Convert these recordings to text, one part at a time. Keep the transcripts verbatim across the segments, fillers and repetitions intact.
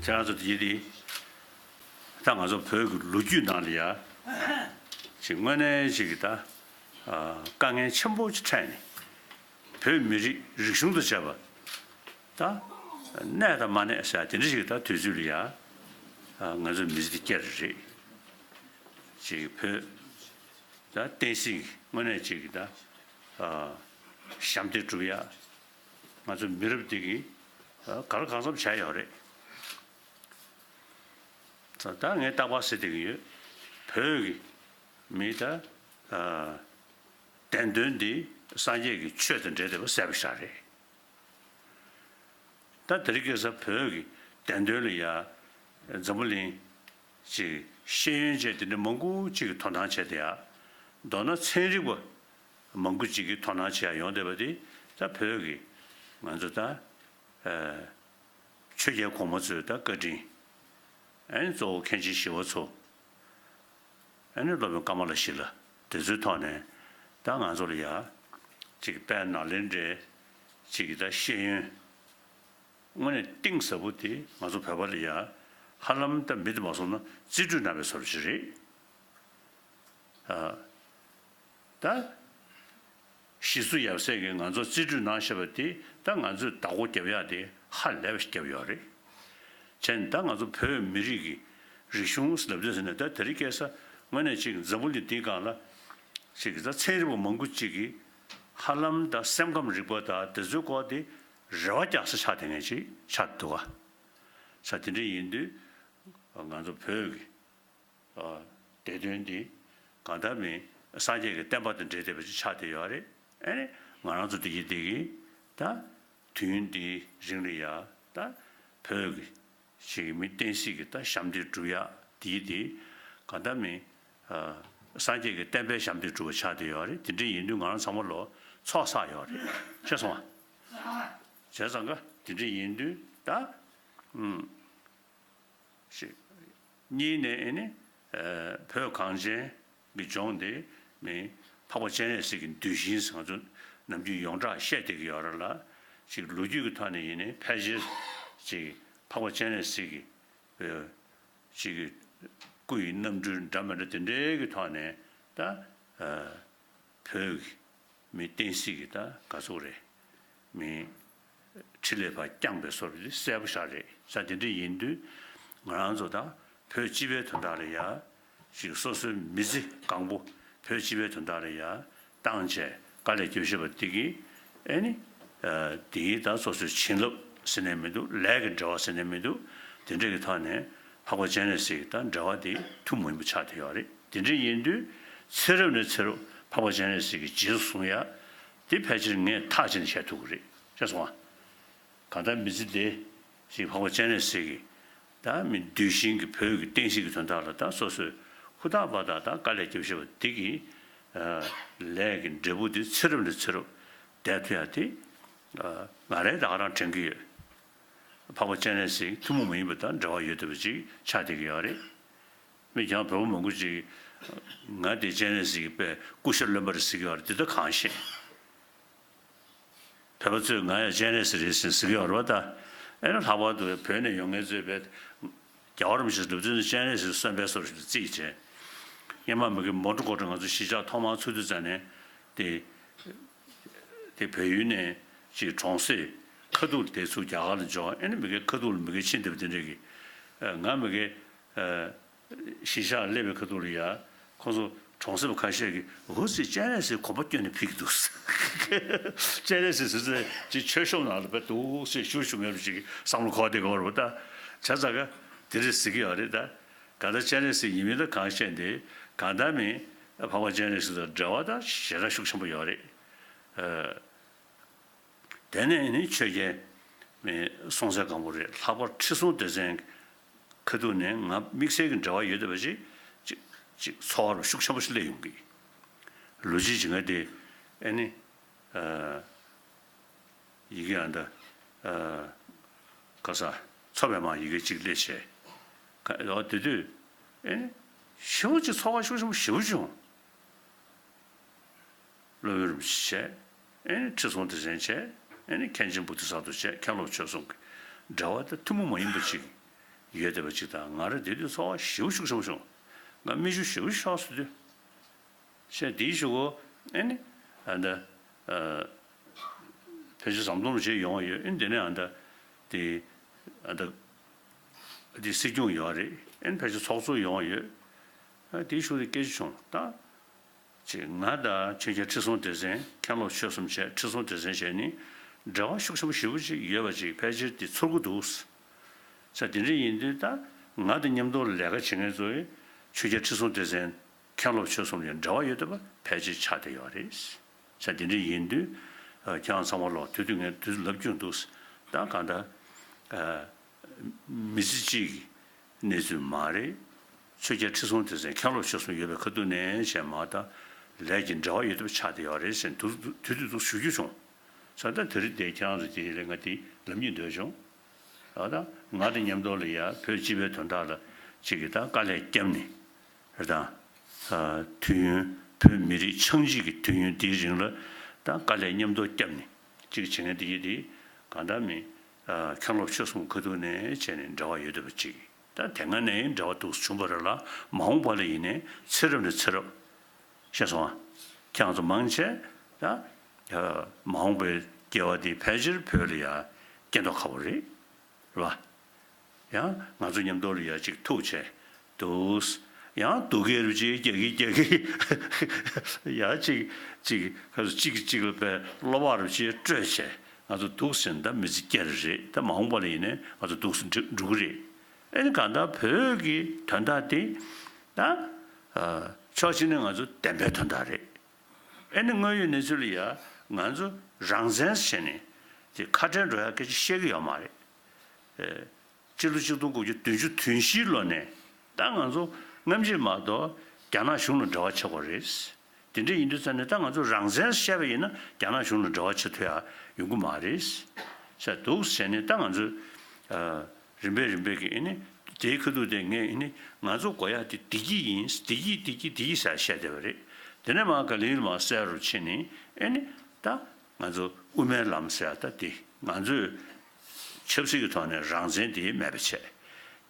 ཁྱེད་རང་ཚོ་དེ་དེ། ད་ང་ཚོ་བོད་ཀྱི་ལོ་རྒྱུས་ནང་ལ་ཡ། ཅིག་དངོས་གནས་ཅིག་གི་ད། དཀའ་ངལ་ཆེན་པོ་ཅིག་འཕྲད་ནས། བོད་མི་རིགས་རིག་གཞུང་དང་བཅས་པ། ད། གནས་དང་མ་གནས་ཟེར་དེ་འདྲ་ཞིག་ད་དུས་ཚོད་ལ་ཡ། ང་ཚོ་མི་ཚེ་འདི་སྐྱེལ་རེ་རེད། ཅིག་བོད། ད་བསྟན་སྲིད་དངོས་གནས་ཅིག་གི་ད། ཞབས་འདེགས་སྒྲུབ་ཡ། ང་ཚོ་མི་རབས་འདི་གིས། ག་ལ་གང་འཚམ་བྱས་ཡོད་རེད། ད་ངས་རྟག་པར་ཟེར་བསྡད་ཀྱི་ཡོད། བོད་ཀྱི་མི་ད། བདེན་དོན་འདི་སངས་རྒྱས་ཀྱི་ཆོས་དང་འབྲེལ་བསྡད་པ་གསལ་པོ་ཞིག་རེད། ད་དེ་རིང་ཁ་སང་བོད་ཀྱི་བདེན་དོན་ལ་ཡ། འཛམ་བུ་གླིང་། ཅིག་ཤེས་ཡོན་ཅན་དེ་འདྲ་མང་པོ་ཅིག་གིས་དོ་སྣང་བྱས་བསྡད་ཡ། མདོར་ན་ཚན་རིག་པ་མང་པོ་ཅིག་གིས་དོ་སྣང་བྱེད་ཡ་ཡོང་བསྡད་པ་དེ་ད་བོད་ཀྱི་ང་ཚོ་ད། ཆོས་རྒྱལ་གོང་མ་ཚོའི་ད་བཀའ་དྲིན། ཨ་ནི་གཙོ་བོ་མཁན་ཆེན་ཞི་བ་འཚོ། ཨ་ནི་སློབ་དཔོན་ཀ་མ་ལ་ཤཱི་ལ་དེ་ཚོའི་ཐོག་ནས་ད་ང་ཚོ་ལ་ཡ། ཅིག་དཔལ་ནཱ་ལེནྡྲའི་ཅིག་གི་ད་ཤེས་ཡོན། དངོས་གནས་གཏིང་ཟབ་པོ་དེ་ང་ཚོ་བོད་པ་ལ་ཡ། ཧ་ལམ་ད་མི་དེ་མ་སོང་ན་རྩིས་སྤྲོད་གནང་བའི་བཟོ་འདྲ་ཞིག་རེད། ཨ། ད། ཞི་སུ་ཡབ་སྲས་ཀྱིས་ང་ཚོར་རྩིས་སྤྲོད་གནང་བཞག་པ་དེ་ད་ང་ཚོས་བདག་པོ་རྒྱབ་ཡག་དེ་ཧ་ལས་པ་ཞིག་བརྒྱབ་ཡོད་རེད། བྱས་ནས་ད་ང་ཚོ་བོད་མི་རིགས་ཀྱི་རིག་གཞུང་ཟེར་ལབ་དུས་ཟེར་ནས་ད་དེ་རིང་ཁ་སང་དངོས་གནས་ཅིག་འཛམ་བུ་གླིང་འདིའི་སྒང་ལ་ཅིག་ད་ཚན་རིག་པ་མང་པོ་ཅིག་གིས་ཧ་ལམ་ད་སེམས་ཁམས་རིག་པ་དང་དེ་ཚོའི་སྐོར་དེ་རེ་བ་རྒྱག་ས་ཆགས་བསྡད་མཁན་ཅིག་ཆགས་འདུག་ག་ས་དེ་འདྲ་ཡིན་དུས་ང་ཚོ་བོད་ཀྱི། བདེ་དོན་འདི་གང་ལྟར་མིན་སངས་རྒྱས་ཀྱི་བསྟན་པ་དང་འབྲེལ་བསྡད་པ་ཅིག་ཆགས་བསྡད་ཡོད་རེད། ཨ་ནི་ང་རང་ཚོ་འདི་གི་འདི་གི་ད་དུས་ཡུན་འདིའི་རིང་ལ་ཡ་ད་བོད་ཀྱི་ཞིག་གི་མི་བསྟན་སྲིད་ཀྱི་ད་ཞབས་འདེགས་སྒྲུབ་ཡ་འདི་གི་འདི་གང་ལྟར་མིན་སངས་རྒྱས་ཀྱི་བསྟན་པའི་ཞབས་འདེགས་སྒྲུབ་པ་ཆགས་བསྡད་ཡོད་རེད། དེ་འདྲ་ཡིན་དུས་ང་རང་ཚང་མ་ལོ་ཚོགས་བསགས་ཡོད་རེད། ཤེས་སོང་ཨ། བྱས་ཙང་ཀ་དེ་འདྲ་ཡིན་དུས་ད། ཞེས། གཉིས་ནས་ཨེ་ནི། བོད་གངས་ཅན་གྱི་ལྗོངས་འདི་མི་འཕགས་པ་སྤྱན་རས་གཟིགས་ཀྱི་གདུལ་ཞིང་ཟེར་ང་ཚོ་ནམ་རྒྱུན་ཡོངས་གྲགས་བཤད་བསྡད་ཀྱི་ཡོད་རེད་ལ། ཅིག་ལོ་རྒྱུས་ཀྱི་ཐོག་ནས་ཡིན་ནའི་ཕལ་ཆེར་ཅིག་འཕགས་པ་སྤྱན་རས་གཟིགས་ཀྱི་ཅིག་སྐུ་ཡི་རྣམ་འཕྲུལ་འདྲ་མི་འདྲ་དེ་འདྲའི་གི་ཐོག་ནས་ད། བོད་ཀྱི་མི་བསྟན་སྲིད་ཀྱི་ད་ག་ཚོད་རེད། མི་འཕྲིན་ལས་ཕར་བསྐྱངས་པའི་བཟོ་འདྲ་གསལ་པོ་ཞིག་རེད། ས་དེ་འདྲ་ཡིན་དུས་ང་རང་ཚོ་ད་བོད་སྤྱི་པའི་དོན་དག་ལ་ཡ་ཞིག་སོ་སོའི་མི་ཚེ་གང་པོ་བོད་སྤྱི་པའི་དོན་དག་ལ་ཡ་བཏང་བྱས་དཀའ་ལས་བརྒྱབ་བཞག་པ་འདི་གིས་ཨེ་ནི། འདིའི་ད་སོ་སོའི་བྱིན་རླབས་ཟེར་ནས་མི་འདུག་ལས་ཀྱི་འབྲེལ་བ་ཟེར་ནས་མི་འདུག་དེ་འདྲ་གི་ཐོག་ནས་འཕགས་པ་སྤྱན་རས་གཟིགས་དང་འབྲེལ་བ་དེ་ཐུན་མོང་མ་ཡིན་པ་ཆགས་བསྡད་ཡོད་རེད། དེ་འདྲ་ཡིན་དུས་ཚེ་རབས་ནས་ཚེ་རབས་འཕགས་པ་སྤྱན་རས་གཟིགས་ཀྱི་རྗེས་སུ་བཟུང་ཡ། དེ་ཕལ་ཆེར་ངས་ཐག་བཅད་ནས་བཤད་ཐུབ་ཀྱི་རེད། ཤེས་སོང་ང་། གང་ལྟར་མི་ཚེ་འདི་ཞིག་འཕགས་པ་སྤྱན་རས་གཟིགས་ཀྱི་ད་མི་གདུལ་ཞིང་གི་བོད་ཀྱི་བསྟན་སྲིད་ཀྱི་དོན་དག་ལ་ད་སོ་སོས་ཧུར་ཐག་འབད་ཐག་ད་དཀའ་ལས་བརྒྱབ་བཞག་པ་འདི་གི་ལས་ཀྱི་འབྲས་བུ་འདི་ཚེ་རབས་ནས་ཚེ་རབས་བསྡད་ཐུབ་ཡ་དེ་ང་རང་ད་ག་རང་དྲན་གྱི་ཡོད། འཕགས་པ་སྤྱན་རས་གཟིགས་ཐུན་མོང་མ་ཡིན་པ་དང་འབྲེལ་བ་ཡོད་བསྡད་པ་ཅིག་ཆགས་བསྡད་ཀྱི་ཡོད་རེད། མི་ཀྱང་བོད་པ་མང་པོ་ཅིག་ང་དེ་སྤྱན་རས་གཟིགས་ཀྱི་དཔེ་སྐུ་ཤ་རློན་པ་རེད་ཟེར་གྱི་ཡོད་རེད། དེ་ད་གང་ཤེས། བོད་པ་ཚོས་ང་ཡང་སྤྱན་རས་གཟིགས་རེད་ཟེར་ཟེར་གྱི་ཡོད་རེད་པ། ད་ཨེ་ན་ལྷག་པར་དུ་བོད་ནས་ཡོང་མཁན་ཚོས་དཔེ་རྒྱལ་བ་རིན་པོ་ཆེ་སྒྲུབ་ཚུལ་ནི་སྤྱན་རས་གཟིགས་གསོན་པའི་བཟོ་ཞིག་ཏུ་བརྩིས་བྱས། སྔོན་མ་མི་དགེ་མོན་གྲོ་གོ་ཊ་ང་ཚོ་གཞིས་ཆགས་ཐོག་མར་ཚུགས་དུས་ཙམ་ནས་དེ། དེ་བལ་ཡུལ་ནས་ཅིག་གྲོང་གསེབ་ཁ་ཐུག་དེ་ཚུར་རྒྱ་གར་ལ་འབྱོར། ཨེ་ནི་མི་དགེ་ཁ་ཐུག་ལ་མི་དགེ་ཕྱིན་བསྡད་པ་དེ་འདྲ་གི། ང་མི་དགེ་གཞིས་ཆགས་སླེབས་པའི་ཁ་ཐུག་ལ་ཡ་ཁོང་ཚོ་གྲོང་གསེབ་ཁ་ཤས་ཀྱིས་འུ་ཚོས་སྤྱན་རས་གཟིགས་གོམ་པ་བསྐྱོན་ནས་ཕེབས་ཀྱི་འདུག་སྤྱན་རས་གཟིགས་ཟེར་ཚེ་ཅིག་མཆོད་གཤོམ་ནང་ལ་བས་འདུག་སེ་ཞུ་ཞུ་མཁན་ཅིག་བསམ་བློ་འཁོར་བསྡད་ཀྱི་ཡོད་རེད་པ། ད་བྱས་ཙང་ཀ་དེ་འདྲ་ཟེར་གྱི་ཡོད་རེད། ད་གང་ལྟར་སྤྱན་རས་གཟིགས་ཡིན་མིན་ད་གང་ཤེས་འདི་གང་ལྟར་མིན་འཕགས་པ་སྤྱན་རས་གཟིགས་དང་འབྲེལ་བ་ད་ཞེ་དྲག་ཤུགས་ཆེན་པོ་ཡོད་རེད། དེ་ནས་ནི་ཆོས་རྒྱལ་མའི་སྲོང་བཙན་སྒམ་པོ་རེད། ལྷག་པར་ཁྲི་སྲོང་ལྡེ་བཙན་ཁ་ཐུག་ནས་ང་དམིགས་བསལ་གྱི་འབྲེལ་བ་ཡོད་བསྡད་པ་ཅིག་ཅིག་ཅིག་ཚོར་བ་ཤུགས་ཆེན་པོ་ཞིག་སླེབས་ཡོང་གི། ལོ་རྒྱུས་ཀྱི་ང་དེ་ཨེ་ནི། ཡི་གེ་ཨ་འདྲ། ཁ་ས། མཚོ་པདྨ་ཡི་གེ་གཅིག་སླེབས་བྱས། ཁ་ཡོ་དེ་དུས། ཨེ་ནི། ཞེ་པོ་ཅིག་ཚོར་བ་ཤུགས་ཆེན་པོ་ཞེ་པོ་བྱུང་། སློབ་དཔོན་རིན་པོ་ཆེ་བྱས། ཨེ་ནི་ཁྲི་སྲོང་ལྡེ་བཙན་བྱས། ཨེ་ནི་མཁན་ཆེན་བོ་དྷི་ས་ཏྭ་བྱས། མཁན་སློབ་ཆོས་གསུམ་གྱི་འབྲེལ་བ་དེ་ཐུན་མོང་མ་ཡིན་པ་ཅིག་ ཡོད་བསྡད་པ་ཅིག་དང་། ང་རང་དེ་དུས་ཚོར་བ་ཞེ་པོ་ཤུགས་ཆེན་པོ་བྱུང་། ང་མིག་ཆུ་ཞེ་པོ་ཤོར་སོང་དུས། བྱས་དེའི་གཞུག་གུ་ཨེ་ནི་ཨ་ད་ཨ་ཕལ་ཆེར་ཟམ་གདོང་རུ་བྱས་ཡོང་བ་ཡོད། ཨེ་ནི་དེ་ནས་ཨ་ད་དེ་ཨ་ད་དེ་སྲིད་སྐྱོང་ཡོད་རེད། ཨེ་ནི་ཕལ་ཆེར་ཚོགས་གཙོ་ཡོང་བ་ཡོད། ཨ་དེའི་གཞུག་དེ་སྐད་ཆ་བྱུང་ད། ཅིག་ང་དང་ཆོས་རྒྱལ་ཁྲི་སྲོང་ལྡེ་བཙན། མཁན་སློབ་ཆོས་གསུམ་བྱས། ཁྲི་སྲོང་ལྡེ་བཙན་བྱས་ནི་འབྲེལ་བ་ཤུགས་ཆེན་པོ་ཞེ་པོ་ཅིག་ཡོད་པ་ཅིག་ཕལ་ཆེར་དེ་ཚོར་གྱི་འདུག། ས་དེ་འདྲ་ཡིན་དུས་ད་ང་དང་མཉམ་དུ་ལས་ཀ་བྱེད་མཁན་ཚོས་ཆོས་རྒྱལ་ཁྲི་སྲོང་ལྡེ་བཙན། མཁན་སློབ་ཆོས་གསུམ་ལ་འབྲེལ་བ་ཡོད་བསྡད་པ་ཕལ་ཆེར་ཆགས་བསྡད་ཡོད་རེད། ས་དེ་འདྲ་ཡིན་དུས་ཁྱེད་རང་ཚང་མ་ལོག་དུས་དུས་ངས་དུས་ལབ་རྒྱུ་འདུག། ད་གང་ལྟར། མི་ཚེ་གཅིག་གི་གནས་ཚུལ་མ་རེད། ཆོས་རྒྱལ་ཁྲི་སྲོང་ལྡེ་བཙན་མཁན་སློབ་ཆོས་གསུམ་ཡོད་པའི་ཁ་ཐུག་ནས་བྱས་མ་ད་ལས་ཀྱི་འབྲེལ་བ་ཡོད་ཐབས་ཆགས་བསྡད་ཡོད་རེད་ཟེར་དུས་དུས་དུས་དུ་ཞུ་རྒྱུ་བྱུང་། ས་ད་དེ་རིང་དེ་ཁྱེད་རང་ཚོ་དེ་ལས་ང་དེ་ལབ་སྙིང་འདོད་བྱུང་། ད་ད་ང་དང་མཉམ་དུ་ལ་ཡ་བོད་སྤྱི་པའི་དོན་དག་ལ་གཅིག་གིས་ད་དཀའ་ལས་བརྒྱབ་ནས་རེད་ད། དུས་ཡུན་བོད་མི་རིགས་ཆགས་འཇིག་གི་དུས་ཡུན་འདིའི་རིང་ལ་ད་དཀའ་ལས་མཉམ་དུ་བརྒྱབ་ནས་གཅིག་བྱེད་མཁན་དེ་ཡིན་དེ་གང་ལྟར་མི། མཁན་སློབ་ཆོས་གསུམ་ཁ་ཐུག་ནས་བྱས་ནས་འབྲེལ་བ་ཡོད་བསྡད་པ་ཅིག། ད་དེ་སྔ་ནས་འབྲེལ་བ་འདུག་བྱུང་བ་རེད་ལ། མ་འོངས་པ་ལ་ཡིན་ནའི་ཚེ་རབས་ནས་ཚེ་རབས། ཤེས་སོང་ཨ། ཁྱེད་རང་ཚོ་མང་ཆེ་ད་མ་འོངས་པའི་སྐྱེ་བ་འདི་ཕལ་ཆེར་བོད་ལ་ཡ་སྐྱེ་མདོག་ཁ་པོ་རེད། རེད་བ། ཡང་ང་ཚོ་མཉམ་དུ་ལ་ཡ་གཅིག་ཐུག་བྱས་འདུག། ཡང་སྡུག་སྐད་རུ་ཅིག་རྒྱག་གི་རྒྱག་གི། ཡ་གཅིག་གཅིག་ག་ཚོད་གཅིག་གིས་གཅིག་ལ་པའི་བློ་བག་རུ་ཅིག་སྤྲོད་བྱས་ང་ཚོ་འདུག་ཟེར་ན་ད་མི་ཚེ་སྐྱེལ་རེད། ད་མ་འོངས་པ་ལ་ཡིན་ནའི་ང་ཚོ་འདུག་ཟེར་འགྲོ་གི་རེད། ཨེ་ནི་གང་ལྟར་བོད་ཀྱི་དོན་དག་དེ་ད་ཕྱོགས་གཅིག་ནས་ང་ཚོ་བདེན་པའི་དོན་དག་རེད། ཨེ་ནི་དངོས་ཡོད་གནས་ཚུལ་ལ་ཡ་ང་ཚོ་རང་བཙན་བྱས་ནས་དེ་ཁ་བྲལ་འགྲོ་ཡ་སྐད་ཆ་བཤད་ཀྱི་ཡོད་མ་རེད། ཨེ། སྤྱི་ལོ་ཆིག་སྟོང་དགུ་བརྒྱ་བདུན་ཅུ་དོན་བཞིའི་ལོ་ནས་ད་ང་ཚོ་སྔ་ཕྱིར་མ་གཏོགས་རྒྱ་ནག་གཞུང་ལ་འབྲེལ་བ་བྱེད་དགོས་རེད། དེ་འདྲ་ཡིན་དུས་ཙང་ནས་ད་ང་ཚོ་རང་བཙན་བཤད་པ་ཡིན་ན་རྒྱ་ནག་གཞུང་ལ་འབྲེལ་བ་བྱེད་ཐུབ་ཡ་ཡོང་གི་མ་རེད། ཟེར་འདུག་ཟེར་ནས་ད་ང་ཚོ་ཨ། རིམ་པས་རིམ་པས་ཀྱི་ཨེ་ནི་དེའི་ཁ་ཐུག་དེ་ངས་ཨེ་ནི་ང་ཚོ་དགོས་ཡ་དེ་བདེ་སྐྱིད་ཡིན། བདེ་སྐྱིད་བདེ་སྐྱིད་བདེ་སྐྱིད་ཟེར་བཤད་བསྡད་པ་རེད། དེ་ནས་མར་ག་ལེར་མར་གསལ་རུ་ཕྱིན་ནས་ཨེ་ནི་ད་ང་ཚོ་དབུ་མའི་ལམ་ཟེར་ཡ་ད་དེ་ང་ཚོས་ཆབ་སྲིད་ཀྱི་ཐོག་ནས་རང་བཙན་དེ་མེད་པ་བྱས།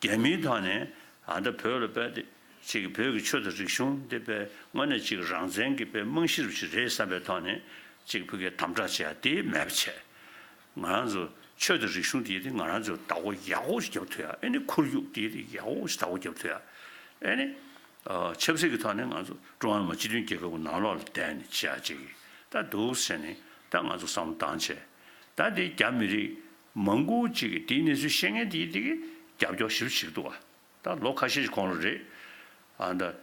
རྒྱ་མིའི་ཐོག་ནས་ཨ་ད་བོད་ལ་དཔེ་དེ་ཅིག་བོད་ཀྱི་ཆོས་དང་རིག་གཞུང་དེ་དཔེ་དངོས་གནས་ཅིག་རང་བཙན་གྱི་དཔེ་རྨང་གཞི་རུ་ཅིག་རེད་བསམ་པའི་ཐོག་ནས་ཅིག་ཕ་གིའི་དམ་དྲག་བྱས་ཡ་དེ་མེད་པ་བྱས། ང་རང་ཚོ་ཆོས་དང་རིག་གཞུང་དེ་དེ་ང་རང་ཚོ་བདག་པོ་ཡག་པོ་ཞིག་རྒྱབ་ཐུབ་ཡ། ཨེ་ནི་ཁོར་ཡུག་དེ་དེ་ཡག་པོ་ཞིག་བདག་པོ་རྒྱབ་ཐུབ་ཡ། ཨེ་ནི་ཨ་ཆབ་སྲིད་ཀྱི་ཐོག་ནས་ང་ཚོ་ཀྲུང་ཧྭ་མི་དམངས་སྤྱི་མཐུན་རྒྱལ་ཁབ་ཀྱི་ནང་ལོགས་ལ་བསྡད་ནས་བྱེད་ཡ་ཅིག་ད་འདུག་ཟེར་ནས་ད་ང་ཚོ་བསམ་བློ་བཏང་བྱས། ད་དེ་རྒྱ་མི་རིགས་མང་པོ་ཅིག་གིས་དེའི་གནས་ཚུལ་ཤེས་མཁན་དེ་དེ་གིས་རྒྱབ་སྐྱོར་ཞེ་པོ་བྱེད་ཀྱི་འདུག་བ། ད་ལོ་ཁ་ཤས་ཤིག་གོང་ལ་རེད། ཨ་ད།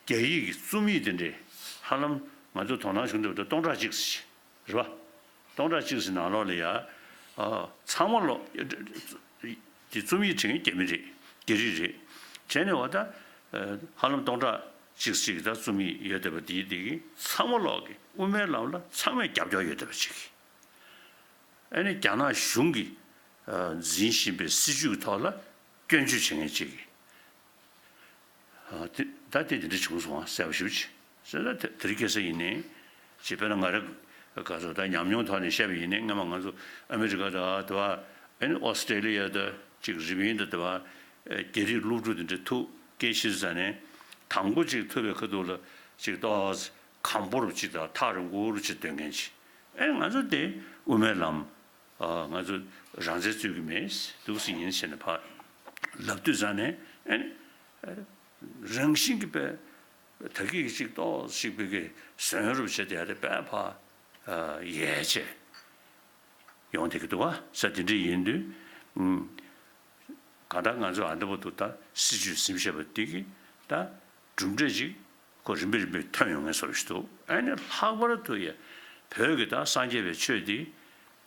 རྒྱ་ཡིག་གི་རྩོམ་ཡིག་དེ་འདྲས་ཧ་ལམ་ང་ཚོ་དོ་སྣང་བྱུང་འདུག་ད་སྟོང་ཕྲག་གཅིག་ཙམ་ཞིག་རེད་པ། སྟོང་ཕྲག་གཅིག་ཙམ་ནང་ལོགས་ལ་ཡ། ཨ། ཚང་མ་ལོ། དེ་རྩོམ་ཡིག་བྲིས་མཁན་རྒྱ་མི་རེད། རྒྱ་རིགས་རེད། བྱས་ནས་འོ་ད། ཨ། ཧ་ལམ་སྟོང་ཕྲག་གཅིག་ཙམ་ཞིག་ད་རྩོམ་ཡིག་ཡོད་བསྡད་པ་དེ་དེ་གིས་ཚང་མ་ལོག་གི་དབུ་མའི་ལམ་ལ་ཚང་མས་རྒྱབ་སྐྱོར་ཡོད་བསྡད་པ་ཅིག། ཨ་ནི་རྒྱ་ནག་གཞུང་གིས་ཨ་འཛིན་བཞིན་པའི་སྲིད་བྱུས་ཀྱི་ཐོག་ལ་སྐྱོན་བརྗོད་བྱེད་མཁན་ཅིག་གིས། ཨ་དེ་ད་ལྟ་དེ་འདྲ་བྱུང་སོང་ཨ་གསལ་པོ་ཞེ་པོ་ཅིག་ཟེར་ན་དེ་དེ་རིང་ཁ་སང་ཡིན་ནའི་ཅིག་དཔེར་ན་ང་རང་ག་ཚོད་ད་ཉམས་མྱོང་ཐོག་ནས་བཤད་པ་ཡིན་ནའི་སྔ་མ་ང་ཚོ་ཨ་མི་རི་ཀ་དང་དེ་བ་ཨ་ནི་ཨོ་སི་ཀྲེ་ལི་ཡ་དང་ཅིག་རི་པིན་དང་དེ་བ་རྒྱ་རིགས་སློབ་ཕྲུག་དེ་འདྲ་ཐུག་སྐད་ཆ་བཤད་ནས་དང་པོ་ཅིག་ཐུག་པའི་ཁ་ཐུག་ལ་ཅིག་ཏོག་ཙམ་གམ་པོ་རུ་ཅིག་དང་ཐག་རིང་པོ་རུ་ཅིག་སྡོད་མཁན་ཅིག་ཨེ་ང་ཚོ་དེ་དབུ་མའི་ལམ། ཨ་ང་ཚོ་རང་བཙན་རྩོད་ཀྱི་མེད། འདུག་སེ་ཡིན་ཟེར་ནས་ཕར་ལབ་དུས་ཙང་ནས་ཨེ་ནི་རང་བཞིན་གྱིས་པས་ད་གིན་གཅིག་ཏོག་ཞིག་པའི་གི་ཟོན་རུབ་བྱས་ཏེ་ཡ་དེ་པས་ཕར་ཡལ་བྱས་ཡོང་བསྡད་ཀྱི་འདུག་བ། ས་དེ་འདྲ་ཡིན་དུས་གང་ལྟར་ང་ཚོ་ཨ་འདྲ་པོ་འདུག་ད་སྲིད་བྱུས་ཟིན་བྱས་པ་འདི་གི་ད་གྲུབ་འབྲས་ཅིག་ཁོ་རིམ་པས་རིམ་པས་ཐོན་ཡོང་མཁན་བཟོ་འདྲ་ཞིག་འདུག་ཨ་ནི་ལྷག་པར་དུ་ཡ་བོད་ཀྱི་ད་སངས་རྒྱས་པའི་ཆོས་འདི།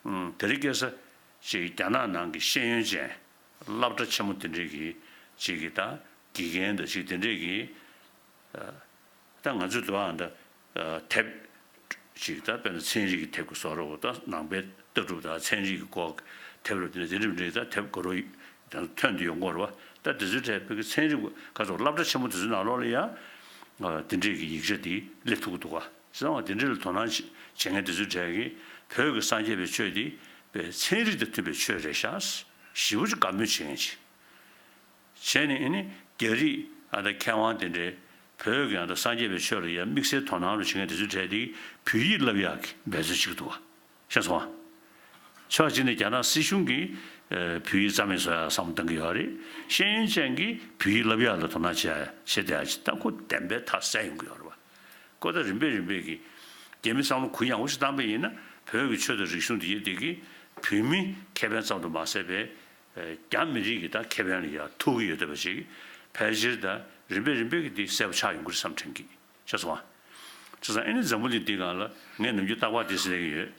ཨུམ། དེ་རིང་ཁ་སང་ཅིག་རྒྱ་ནག་ནང་གི་ཤེས་ཡོན་ཅན་སློབ་གྲྭ་ཆེན་མོ་དེ་འདྲས་ཀྱི་ཅིག་གི་ད་དགེ་རྒན་དང་ཅིག་དེ་འདྲས་ཀྱི་ཨ། ད་ང་ཚོའི་དུ་བ་ད་ཨ་དེབ་ཅིག་ད་དཔེར་ན་ཚན་རིག་གི་དེབ་ཀྱི་བཟོ་འདྲ་བོ་ད་ནང་པའི་ལྟ་གྲུབ་དང་ཚན་རིག་གི་སྐོར་གྱི་དེབ་རུ་དེ་འདྲ་དེ་འདྲས་མི་འདྲས་ད་དེབ་ག་རུ་ད་ཐོན་དུ་ཡོང་གི་རེད་བ། ད་དེ་ཚོའི་གྲས་བོད་ཀྱི་ཚན་རིག་ག་ཚོད་སློབ་གྲྭ་ཆེན་མོ་དེ་ཚོའི་ནང་ལོགས་ལ་ཡ་ཨ་དེ་འདྲས་ཀྱི་ཡིག་ཆ་དེ་སླེབས་ཐུབ་ཀྱི་འདུག་བ། བྱས་ཙང་དེ་འདྲ་ལ་དོ་སྣང་བྱེད་མཁན་དེ་ཚོའི་གྲས་ཀྱིས་བོད་ཀྱི་སངས་རྒྱས་པའི་ཆོས་འདི་པའི་ཚན་རིག་དང་མཐུན་པའི་ཆོས་རེད་ཤག་ཞེ་པོ་ཅིག་དགའ་མོས་བྱེད་མཁན་ཅིག་ བྱས་ནས་ཨ་ནི་རྒྱ་རིགས་ཨ་ད་མཁས་དབང་དེ་འདྲའི་བོད་ཀྱི་ཨ་ད་སངས་རྒྱས་པའི་ཆོས་ལ་ཡང་དམིགས་བསལ་དོ་སྣང་རུ་བྱེད་མཁན་དེ་ཚོའི་གྲས་དེ་བོད་ཡིག་བསླབ་ཡག་གི་འབད་རྩོལ་བྱེད་ཀྱི་འདུག་བ། ཤེས་སོང་ང་། ཕྱོགས་གཅིག་ནས་རྒྱ་ནག་སྲིད་གཞུང་གིས་ཨ་བོད་ཡིག་རྩ་མེད་བཟོ་ཡག་བསམ་བློ་གཏོང་གི་ཡོད་རེད། ཤེས་ཡོན་ཅན་གྱིས་བོད་ཡིག་བསླབ་ཡག་ལ་དོ་སྣང་བྱེད་ཡག་བྱེད་བསྡད་ཡག་ཅིག་ད་ཁོ་བདེན་པའི་མཐའ་གསལ་ཡོང་གི་ཡོད་རེད་བ། ཁོ་ད་རིམ་པས་རིམ་པས་ཀྱིས་རྒྱ་མི་བསམ་བློ་གུ་ཡངས་པོ་ཞིག་བཏང་པ་ཡིན་ན་བོད་ཀྱི་ཆོས་དང་རིག་གཞུང་འདི་ཡིན་འདི་གིས་བོད་མི་ཁེ་ཕན་ཙམ་དུ་མ་ཟད་པའི་རྒྱ་མི་རིགས་ཀྱི་ད་ཁེ་ཕན་ལ་ཡང་ཐུག་གི་ཡོད་བསྡད་པ་ཞིག་ཕལ་ཆེར་ད་རིམ་པས་རིམ་པས་ཀྱིས་འདི་གསལ་པོ་ཆགས་ཡོང་གི་རེད་བསམ་དྲན་གྱི། ཤེས་སོང་ང་། བྱས་ཙང་ཨ་ནི་འཛམ་བུ་གླིང་འདི་སྒང་ལ་ངས་ནམ་རྒྱུན་རྟག་པར་འདི་ཟེར་གྱི་ཡོད།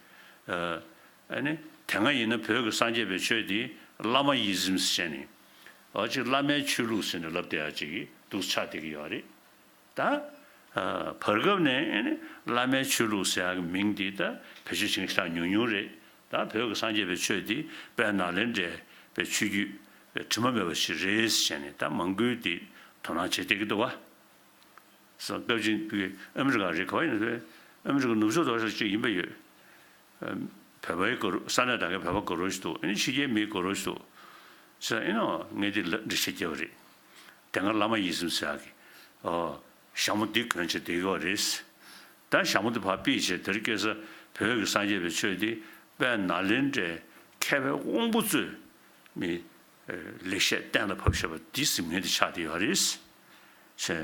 ཨ་ནི་དེ་སྔ་ཡིན་ན་བོད་ཀྱི་སངས་རྒྱས་པའི་ཆོས་འདི་བླ་མ་ཡི་ཛིམ་ཟེར་བྱས་ནས་ཨ་ཅིག་བླ་མའི་ཆོས་ལུགས་ཟེར་ནས་ལབ་བསྡད་ཡག་ཅིག་འདུག་ཆགས་བསྡད་ཀྱི་ཡོད་རེད། ད། བར་སྐབས་ནས་ཨེ་ནི་བླ་མའི་ཆོས་ལུགས་ཟེར་ཡག་གི་མིང་འདི་ད་བེད་སྤྱོད་བྱེད་མཁན་ཞེ་དྲག་ཉུང་ཉུང་རེད། ད་བོད་ཀྱི་སངས་རྒྱས་པའི་ཆོས་འདི་དཔལ་ནཱ་ལེནྡྲའི་པའི་ཆོས་བརྒྱུད་དྲི་མ་མེད་པ་ཞིག་རེད་ཟེར་ནས་ད་མང་པོས་འདི་དོ་སྣང་བྱེད་བསྡད་ཀྱི་འདུག་བ། སྐབས་གཅིག་ཨ་མི་རི་ཀ་རེད་ག་བ་ཡིན་ན་ཨ་མི་རི་ཀ་ནུབ་ཕྱོགས་རྡོག་རྩ་གཅིག་ཡིན་པ་ཡོད། བོད་པའི་དགའ་རོགས་ས་གནས་དང་གའི་བོད་པ་དགའ་རོགས་ཞིག་འདུག་ཨ་ནི་ཕྱི་རྒྱལ་མི་དགའ་རོགས་ཞིག་འདུག་ཟེར་ཨེ་ནོ་ངས་འདི་ལ་འགྲེལ་བཤད་བརྒྱབ་པ་རེད། དེ་སྔ་བླ་མ་ཡི་ཛིམ་ཟེར་ཡག་གི་ཨོ་ཞྭ་མོ་འདི་གོན་བྱས་བསྡད་ཀྱི་ཡོད་རེད། ད་ཞྭ་མོ་འདི་ཕར་ཕུད་བྱས་དེར་སྐྱེས་ས་བོད་ཀྱི་སངས་རྒྱས་པའི་ཆོས་འདི་དཔལ་ནཱ་ལེནྡྲའི་མཁས་པའི་དབང་པོ་ཚོས་མི་ལེགས་བཤད་གཏན་ལ་ཕབ་བཞག་པ་འདི་ཟིན་མཁན་དེ་ཆགས་བསྡད་ཡོད་རེད། ཟེར།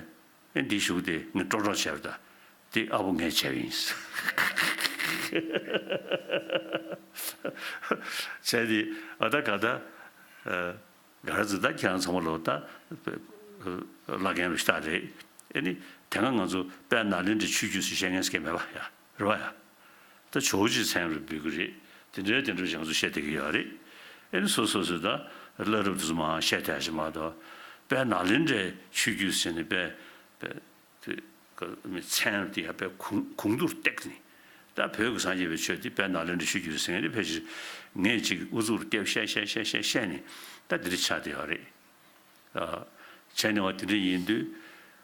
ཨེ་འདི་ཞུ་དེ་ངས་ཀྲོག་ཀྲོག་བྱས་པ་ད། འདི་ཨ་བོ་ངས་བྱས་པ་ཡིན། བྱས་ཏེ་ཨ་ད་ག་ད། ག་ར་ཙི་ད་ཁྱེད་རང་ཚང་མ་ལོ་ད། བླ་རྒན་རུ་ཤི་ད་རེད། ཨེ་ནི་དེ་སྔ་ང་ཚོ་དཔལ་ནཱ་ལེནྡྲའི་ཆོས་བརྒྱུད་ཟེར་བཤད་མཁན་ཟེར་མཁན་མེད་པ་ཡ་རེད་བ་ཡ། ད་ཇོ་བོ་རྗེ་མཚན་རུ་འབོད་ཀྱི་རེད། དེ་འདྲའི་དེ་འདྲ་ཞིག་ང་ཚོ་བཤད་བསྡད་ཀྱི་ཡོད་རེད། ཨེ་ནི་སོ་སོ་སོ་ད་བླ་རབས་དེ་ཚོ་མང་བཤད་བསྡད་ཞིག་མ་གཏོགས། དཔལ་ནཱ་ལེནྡྲའི་ཆོས་བརྒྱུད་ཟེར་ནས་དཔེ་དཔེ་དེ་མི་མཚན་དེ་ཡང་དཔེ་གུང་གུང་དུར་བཏེགས་ནས་ད་བོད་ཀྱི་སངས་རྒྱས་པའི་ཆོས་དེ་དཔལ་ནཱ་ལེནྡྲའི་ཆོས་བརྒྱུད་ཟེར་མཁན་དེ་ཕལ་ཆེར་ངས་ཅིག་ཨུ་ཚུགས་རུ་བལྟས་བཤད་བཤད་བཤད་བཤད་བཤད་ནས་ད་འདི་འདྲ་ཆགས་བསྡད་ཡོད་རེད། བྱས་ནས་བ་དེ་འདྲ་ཡིན་དུས།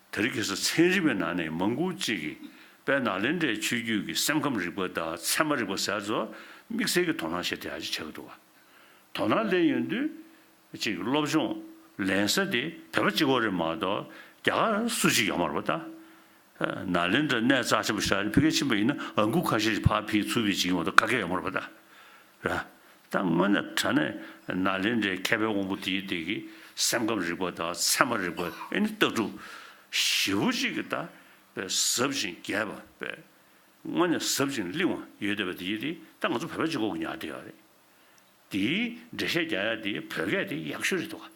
དེ་རིང་ཁ་སང་ཚན་རིག་པའི་ནང་ནས་མང་པོ་ཅིག་གིས་དཔལ་ནཱ་ལེནྡྲའི་ཆོས་བརྒྱུད་ཀྱི་སེམས་ཁམས་རིག་པ་དང་ཚད་མ་རིག་པ་ཟེར་ཚོ་དམིགས་བསལ་གྱི་དོ་སྣང་བྱེད་བསྡད་ཡག་ཅིག་ཆགས་ཀྱི་འདུག་བ། དོ་སྣང་སླེབས་ཡོང་དུས་ཅིག་སློབ་སྦྱོང་ལེན་ས་དེ་བོད་པ་གཅིག་པོ་རེད་མ་གཏོགས་རྒྱ་གར་སུ་ཞིག་ཡོད་མ་རེད་པ་ད། ནཱ་ལེནྡྲ་གནས་རྩ་ཆེན་པོ་ཞིག་ཕ་གིར་ཕྱིན་པ་ཡིན་ན་ཨང་ཀུ་ཁ་ཤས་ཤིག་ཕར་ཕུད་ཚུར་ཕུད་བྱེད་ཀྱི་མ་གཏོགས་ག་གེ་ཡོད་མ་རེད་པ་ད། ར། ད་དངོས་གནས་དྲང་གནས་ནཱ་ལེནྡྲའི་མཁས་པའི་དབང་པོ་དེའི་སྟེང་གི་སེམས་ཁམས་རིག་པ་དང་ཚད་མ་རིག་པ་ཨེ་ནི་ལྟ་གྲུབ་ཞེ་པོ་ཅིག་གི་ད་ཟབ་ཅིང་རྒྱས་པ་དངོས་གནས་ཟབ་ཅིང་བརླིང་བ་ཡོད་བསྡད་པ་དེའི་དེ་ད་ང་ཚོ་བོད་པ་གཅིག་པོ་གིས་ཉར་བསྡད་ཡོད་རེད། དེའི་འགྲེལ་བཤད་རྒྱག་ཡ་དེ་བོད་སྐད་དེ་ཡག་ཤོས་རེད་འདུག་ག་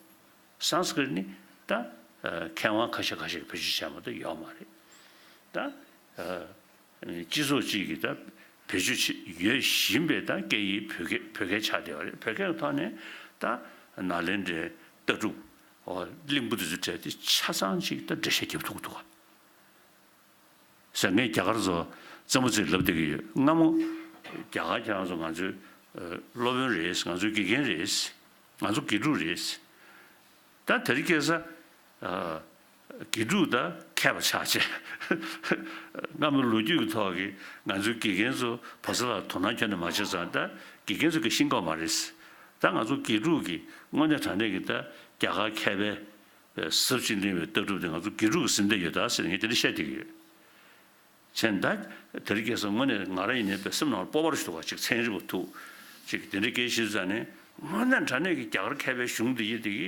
སཾ་སྐྲྀཏ་ནི་ད་མཁས་དབང་ཁ་ཤས་ཁ་ཤས་ཀྱིས་བེད་སྤྱོད་བྱས་མ་གཏོགས་ཡོད་མ་རེད། ད་སྤྱི་ཚོགས་གཅིག་གིས་ད་བེད་སྤྱོད་བྱེད་ཡོད་བཞིན་པའི་ད་སྐད་ཡིག་བོད་སྐད་བོད་སྐད་ཆགས་བསྡད་པ་རེད། བོད་སྐད་ཀྱི་ཐོག་ནས་ད་ནཱ་ལེནྡྲའི་ལྟ་གྲུབ་བརླིང་པོ་དེ་ཚོའི་གྲས་དེ་ཆ་ཚང་གཅིག་ད་འགྲེལ་བཤད་རྒྱབ་ཐུབ་ཀྱི་འདུག་ག་ཟེར་ངས་རྒྱ་གར་ཚོ་རྩེད་མོ་རྩེ་ལབ་བསྡད་ཀྱི་ཡོད། སྔ་མོ་རྒྱ་གར་ཁྱེད་རང་ཚོ་ང་ཚོའི་སློབ་དཔོན་རེད། ང་ཚོའི་དགེ་རྒན་རེད། ང་ཚོ་དགེ་ཕྲུག་རེད། ད་དེ་རིང་ཁ་སང་དགེ་ཕྲུག་ད་མཁས་པ་ཆགས་བྱས། སྔ་མོའི་ལོ་རྒྱུས་ཀྱི་ཐོག་གི་ང་ཚོའི་དགེ་རྒན་ཚོ་བོད་ས་ལ་དོ་སྣང་ཁྱོན་ནས་མ་བྱས་ཙང་ད་དགེ་རྒན་ཚོ་གི་ཤེས་ཀྱི་ཡོད་མ་རེད། ད་ང་ཚོ་དགེ་ཕྲུག་གི་དངོས་གནས་དྲང་གནས་ཀྱི་ད་རྒྱ་གར་མཁས་པའི་ཟབ་ཅིང་བརླིང་བའི་ལྟ་གྲུབ་དེ་ང་ཚོ་དགེ་ཕྲུག་གིས་ཟིན་བསྡད་ཡོད་ད་ཟེར་ངས་དེ་འདྲ་བཤད་བསྡད་ཀྱི་ཡོད། བྱས་ན་ད་དེ་རིང་ཁ་སང་དངོས་གནས་ང་རང་ཡིན་ནའི་དཔེ་སེམས་ནང་ལ་སྤོབས་པ་རེ་ཞིག་འདུག་ག་ཅིག་ཚན་རིག་པ་ཐུག་ཅིག་དེ་འདྲ་སྐད་ཆ་བཤད་ཙང་ནས་དངོས་གནས་དྲང་གནས་ཀྱི་རྒྱ་གར་མཁས་པའི་གཞུང་འདི་ཡི་དེ་གི་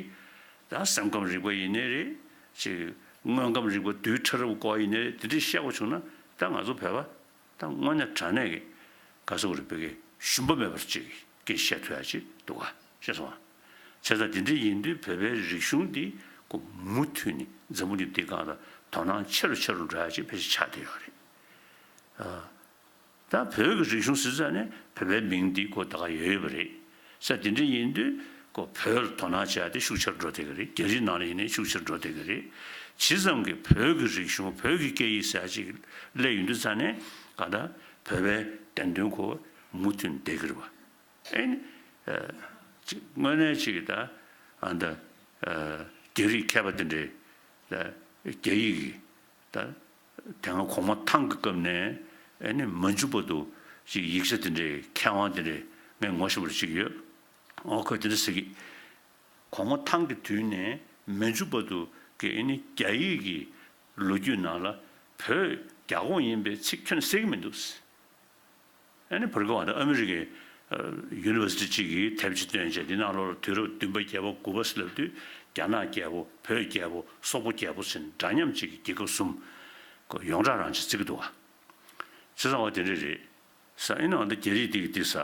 ད་སེམས་ཁམས་རིག་པ་ཡིན་ནའི་རེད། ཅིག་དངོས་ཁམས་རིག་པ་རྡུལ་ཕྲ་རབ་སྐོར་ཡིན་ནའི་རེད། དེ་འདྲ་བཤད་དགོས་བྱུང་ན་ད་ང་ཚོ་བོད་པ་ད་དངོས་གནས་དྲང་གནས་ཀྱི་ག་ཟེར་དགོས་རེད། བོད་སྐད་ཞུམ་པ་མེད་པར་ཅིག་སྐད་ཆ་བཤད་ཐུབ་ཡ་ཅིག་འདུག་ག་ཤེས་སོང་ང་། བྱས་ཙང་དེ་འདྲ་ཡིན་དུས་བོད་པའི་རིག་གཞུང་འདི་ཁོ་མུ་མཐུད་ནས་འཛམ་བུ་གླིང་འདིའི་སྒང་ལ་དོ་སྣང་ཆེ་རུ་ཆེ་རུ་འགྲོ་ཡ་ཅིག་ཕལ་ཆེར་ཆགས་བསྡད་ཡོད་རེད། ཨ། ད་བོད་ཀྱི་རིག་གཞུང་ཟེར་ཙང་ནས་བོད་པའི་མིང་འདི་ཁོ་ད་ག་ཡོད་ཡོད་པ་རེད། ས་དེ་འདྲ་ཡིན་དུས་ཁོ་བོད་ལ་དོ་སྣང་བྱེད་ཡ་དེ་ཤུགས་ཆེ་རུ་འགྲོ་བསྡད་ཀྱི་རེད། རྒྱ་རིགས་ནང་ལ་ཡིན་ནའི་ཤུགས་ཆེ་རུ་འགྲོ་བསྡད་ཀྱི་རེད། ཇི་ཙམ་གྱི་བོད་ཀྱི་རིག་གཞུང་བོད་ཀྱི་སྐད་ཡིག་ཟེར་ཡ་ཅིག་སླེབས་ཡོང་དུས་ཙང་ནས་ག་ད་བོད་པའི་བདེན་དོན་ཁོ་མུ་མཐུད་བསྡད་ཀྱི་རེད་བ། ཨེ་ནི། ཨ། ཅིག་དངོས་གནས་ཅིག་ད་ཨ་ད་ཨ་རྒྱ་རིགས་མཁས་པ་དེ་འདྲས་ད་རྒྱ་ཡིག་གི་ད་དེ་སྔ་གོང་མ་ཐང་གི་སྐབས་ནས་ཨེ་ནི་མ་འཇུ་བར་དུ་ཅིག་ཡིག་ཆ་དེ་འདྲས་མཁས་དབང་དེ་འདྲས་ངས་ངོ་ཤེས་པ་ཅིག་ཡོད། ཨོ་ཁོས་དེ་འདྲ་ཟེར་གི། གོང་མ་ཐང་གི་དུས་ནས་ མན་ཇུ་བར་དུ་གི་ཨ་ནི་རྒྱ་ཡིག་གི་ལོ་རྒྱུས་ནང་ལ་བོད་རྒྱ་ཁོངས་ཡིན་པའི་ཚིག་ཁྱོན་ནས་གསལ་གྱི་མི་འདུག་ཨ་ནི་བར་སྐབས་ཨ་མི་རི་ཀའི་ཡུ་ནི་ཝར་སི་ཊི་གཅིག་གིས་དེབ་ཅིག་བཏོན་བྱས། འདི་ནང་ལོགས་ལ་དུས་རབས་བདུན་པ་བརྒྱད་པ་དགུ་པ་ཟེར་ལབ་དུས། རྒྱ་ནག་རྒྱལ་པོ། བོད་རྒྱལ་པོ། སོག་པོ་རྒྱལ་པོ་ཟེར་འདྲ་མཉམ་གཅིག་གི་རྒྱལ་ཁབ་གསུམ་ཡོངས་གྲགས་རང་བྱས་བརྩི་གི་འདུག་བ། བྱས་ཙང་བ་དེ་འདྲ་རེད། ས་ཨེ་ནི་ཨ་ད་རྒྱ་རིགས་འདི་གི་འདི་ས་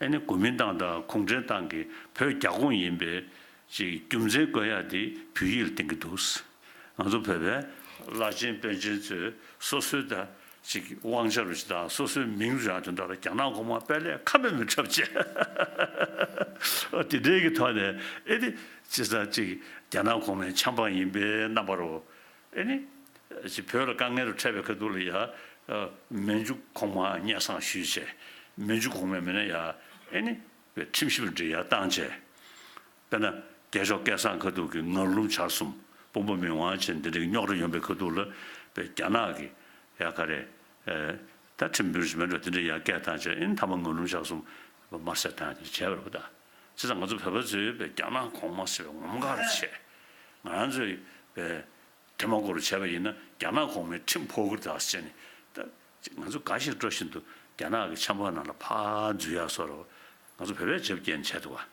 ཨེ་ནི་གོ་མིན་ཏང་དང་གུང་ཁྲན་ཏང་གི་བོད་རྒྱ་ཁོངས་ཡིན་པའི་ཅིག་རྒྱུ་མཚན་བཀོད་ཡག་འདི་བོད་ཡིག་ལ་བརྟེན་གྱི་འདུག་ང་ཚོ་བོད་པའི་བླ་ཆེན་དཔོན་ཆེན་ཚོས་སོ་སོའི་ད་ཅིག་དབང་ཆ་རུ་ཅིག་དང་སོ་སོའི་མིང་རུ་ཡང་དོན་དག་ལ་རྒྱ་ནག་གོང་མ་དཔེ་ལས་ཁ་མེད་མི་འཁྲབ་བྱས། ཨོ་དེ་འདྲའི་གི་ཐོག་ནས་ཨེ་ནི་ཅི་ས་ཅིག་རྒྱ་ནག་གོང་མའི་ཆབ་འབངས་ཡིན་པའི་རྣམ་པ་རུ། ཨེ་ནི། ཅིག་བོད་ལ་དཀའ་ངལ་རུ་འཕྲད་པའི་ཁ་ཐུག་ལ་ཡ། མན་ཇུ་གོང་མ་སྙན་སེང་ཞུས་བྱས། མན་ཇུ་གོང་མས་མིན་ན་ཡ། ཨེ་ནི། ཁྲིམས་ཞིབ་འབྲི་ཡ་བཏང་བྱས། དཔེར་ན། རྒྱལ་མཆོག་སྐལ་བཟང་ཁ་ཐུག་གི་ངར་ལུམ་བྱར་གསུམ་དཔོན་པོ་མི་དབང་བྱས་འདི་འདྲའི་རྙོག་དྲ་ཡོང་པའི་ཁ་ཐུག་ལ། པའི་རྒྱ་ནག་གི་ཡ་ག་རེ། ད་ཁྲིམས་འབུལ་ཞིག་མེད་འགྲོ་དེ་འདྲའི་ཡ་སྐད་བཏང་བྱས། ཨེ་ནི་མཐའ་མ་ངར་ལུམ་བྱར་གསུམ་དམར་བསད་བཏང་དེ་བྱས་པ་རེད་པ་ད། བྱས་ཙང་ང་ཚོ་བོད་པ་ཚོས་པའི་རྒྱ་ནག་གོང་མ་ཟེར་བའི་ངོམ་ག་རུ་བྱས། ང་རང་ཚོས་པའི། དེ་མ་གོ་རུ་བྱས་པ་ཡིན་ན་རྒྱ་ནག་གོང་མའི་ཁྲིམས་ཕོག་གི་རེད་ཟེར་ནས། ད་ང་ཚོ་དགའ་ཞིང་སྤྲོ་བཞིན་དུ་རྒྱ་ནག་གི་ཆབ་འབངས་ནང་ལ་ཕར་འཛུལ་ཡག་བཟོ་འདྲ་ང་ཚོ་བོད་པས་བྱེད་རྐྱེན་བྱས་འདུག་བ།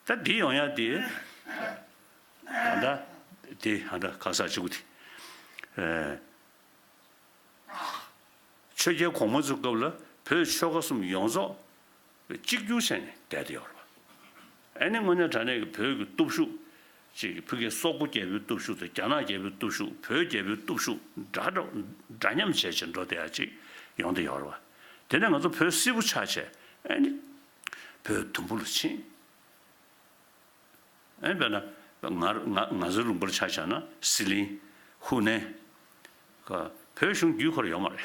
ད་འདི་ཡོང་ཡག་དེ་ད་ལྟ་དེ་ད་ལྟ་ག་ས་གཅིག་པུ་དེ། ཆོས་རྒྱལ་གོང་མ་ཚོའི་སྐབས་ལ་བོད་ཆོལ་ཁ་གསུམ་ཡོངས་རྫོགས་གཅིག་གྱུར་བྱས་ནས་བསྡད་དེ་ཡོད་རེད་པ། ཨ་ནི་དངོས་གནས་དྲང་གནས་ཀྱི་བོད་ཀྱི་སྟོབས་ཤུགས་ཅིག་ཕ་གིའི་སོག་པོ་རྒྱལ་པོའི་སྟོབས་ཤུགས་དང་རྒྱ་ནག་རྒྱལ་པོའི་སྟོབས་ཤུགས། བོད་རྒྱལ་པོའི་སྟོབས་ཤུགས་འདྲ་འདྲ་འདྲ་མཉམ་བྱས་བྱས་འགྲོ་བསྡད་ཡག་ཅིག་ཡོང་བསྡད་ཡོད་རེད་པ། དེ་ནས་ང་ཚོ་བོད་སིལ་བུ་ཆགས་བྱས་ཨ་ནི་བོད་དུམ་བུ་ལ་ཕྱིན། ཨེ་དཔེར་ན། ང་ང་ང་ཚོའི་ལུང་པར་ཆ་བཞག་ན་ཟི་ལིང་། ཧུ་ནན། ཀ་བོད་གཞུང་བརྒྱུད་འཁོར་ཡོད་མ་རེད།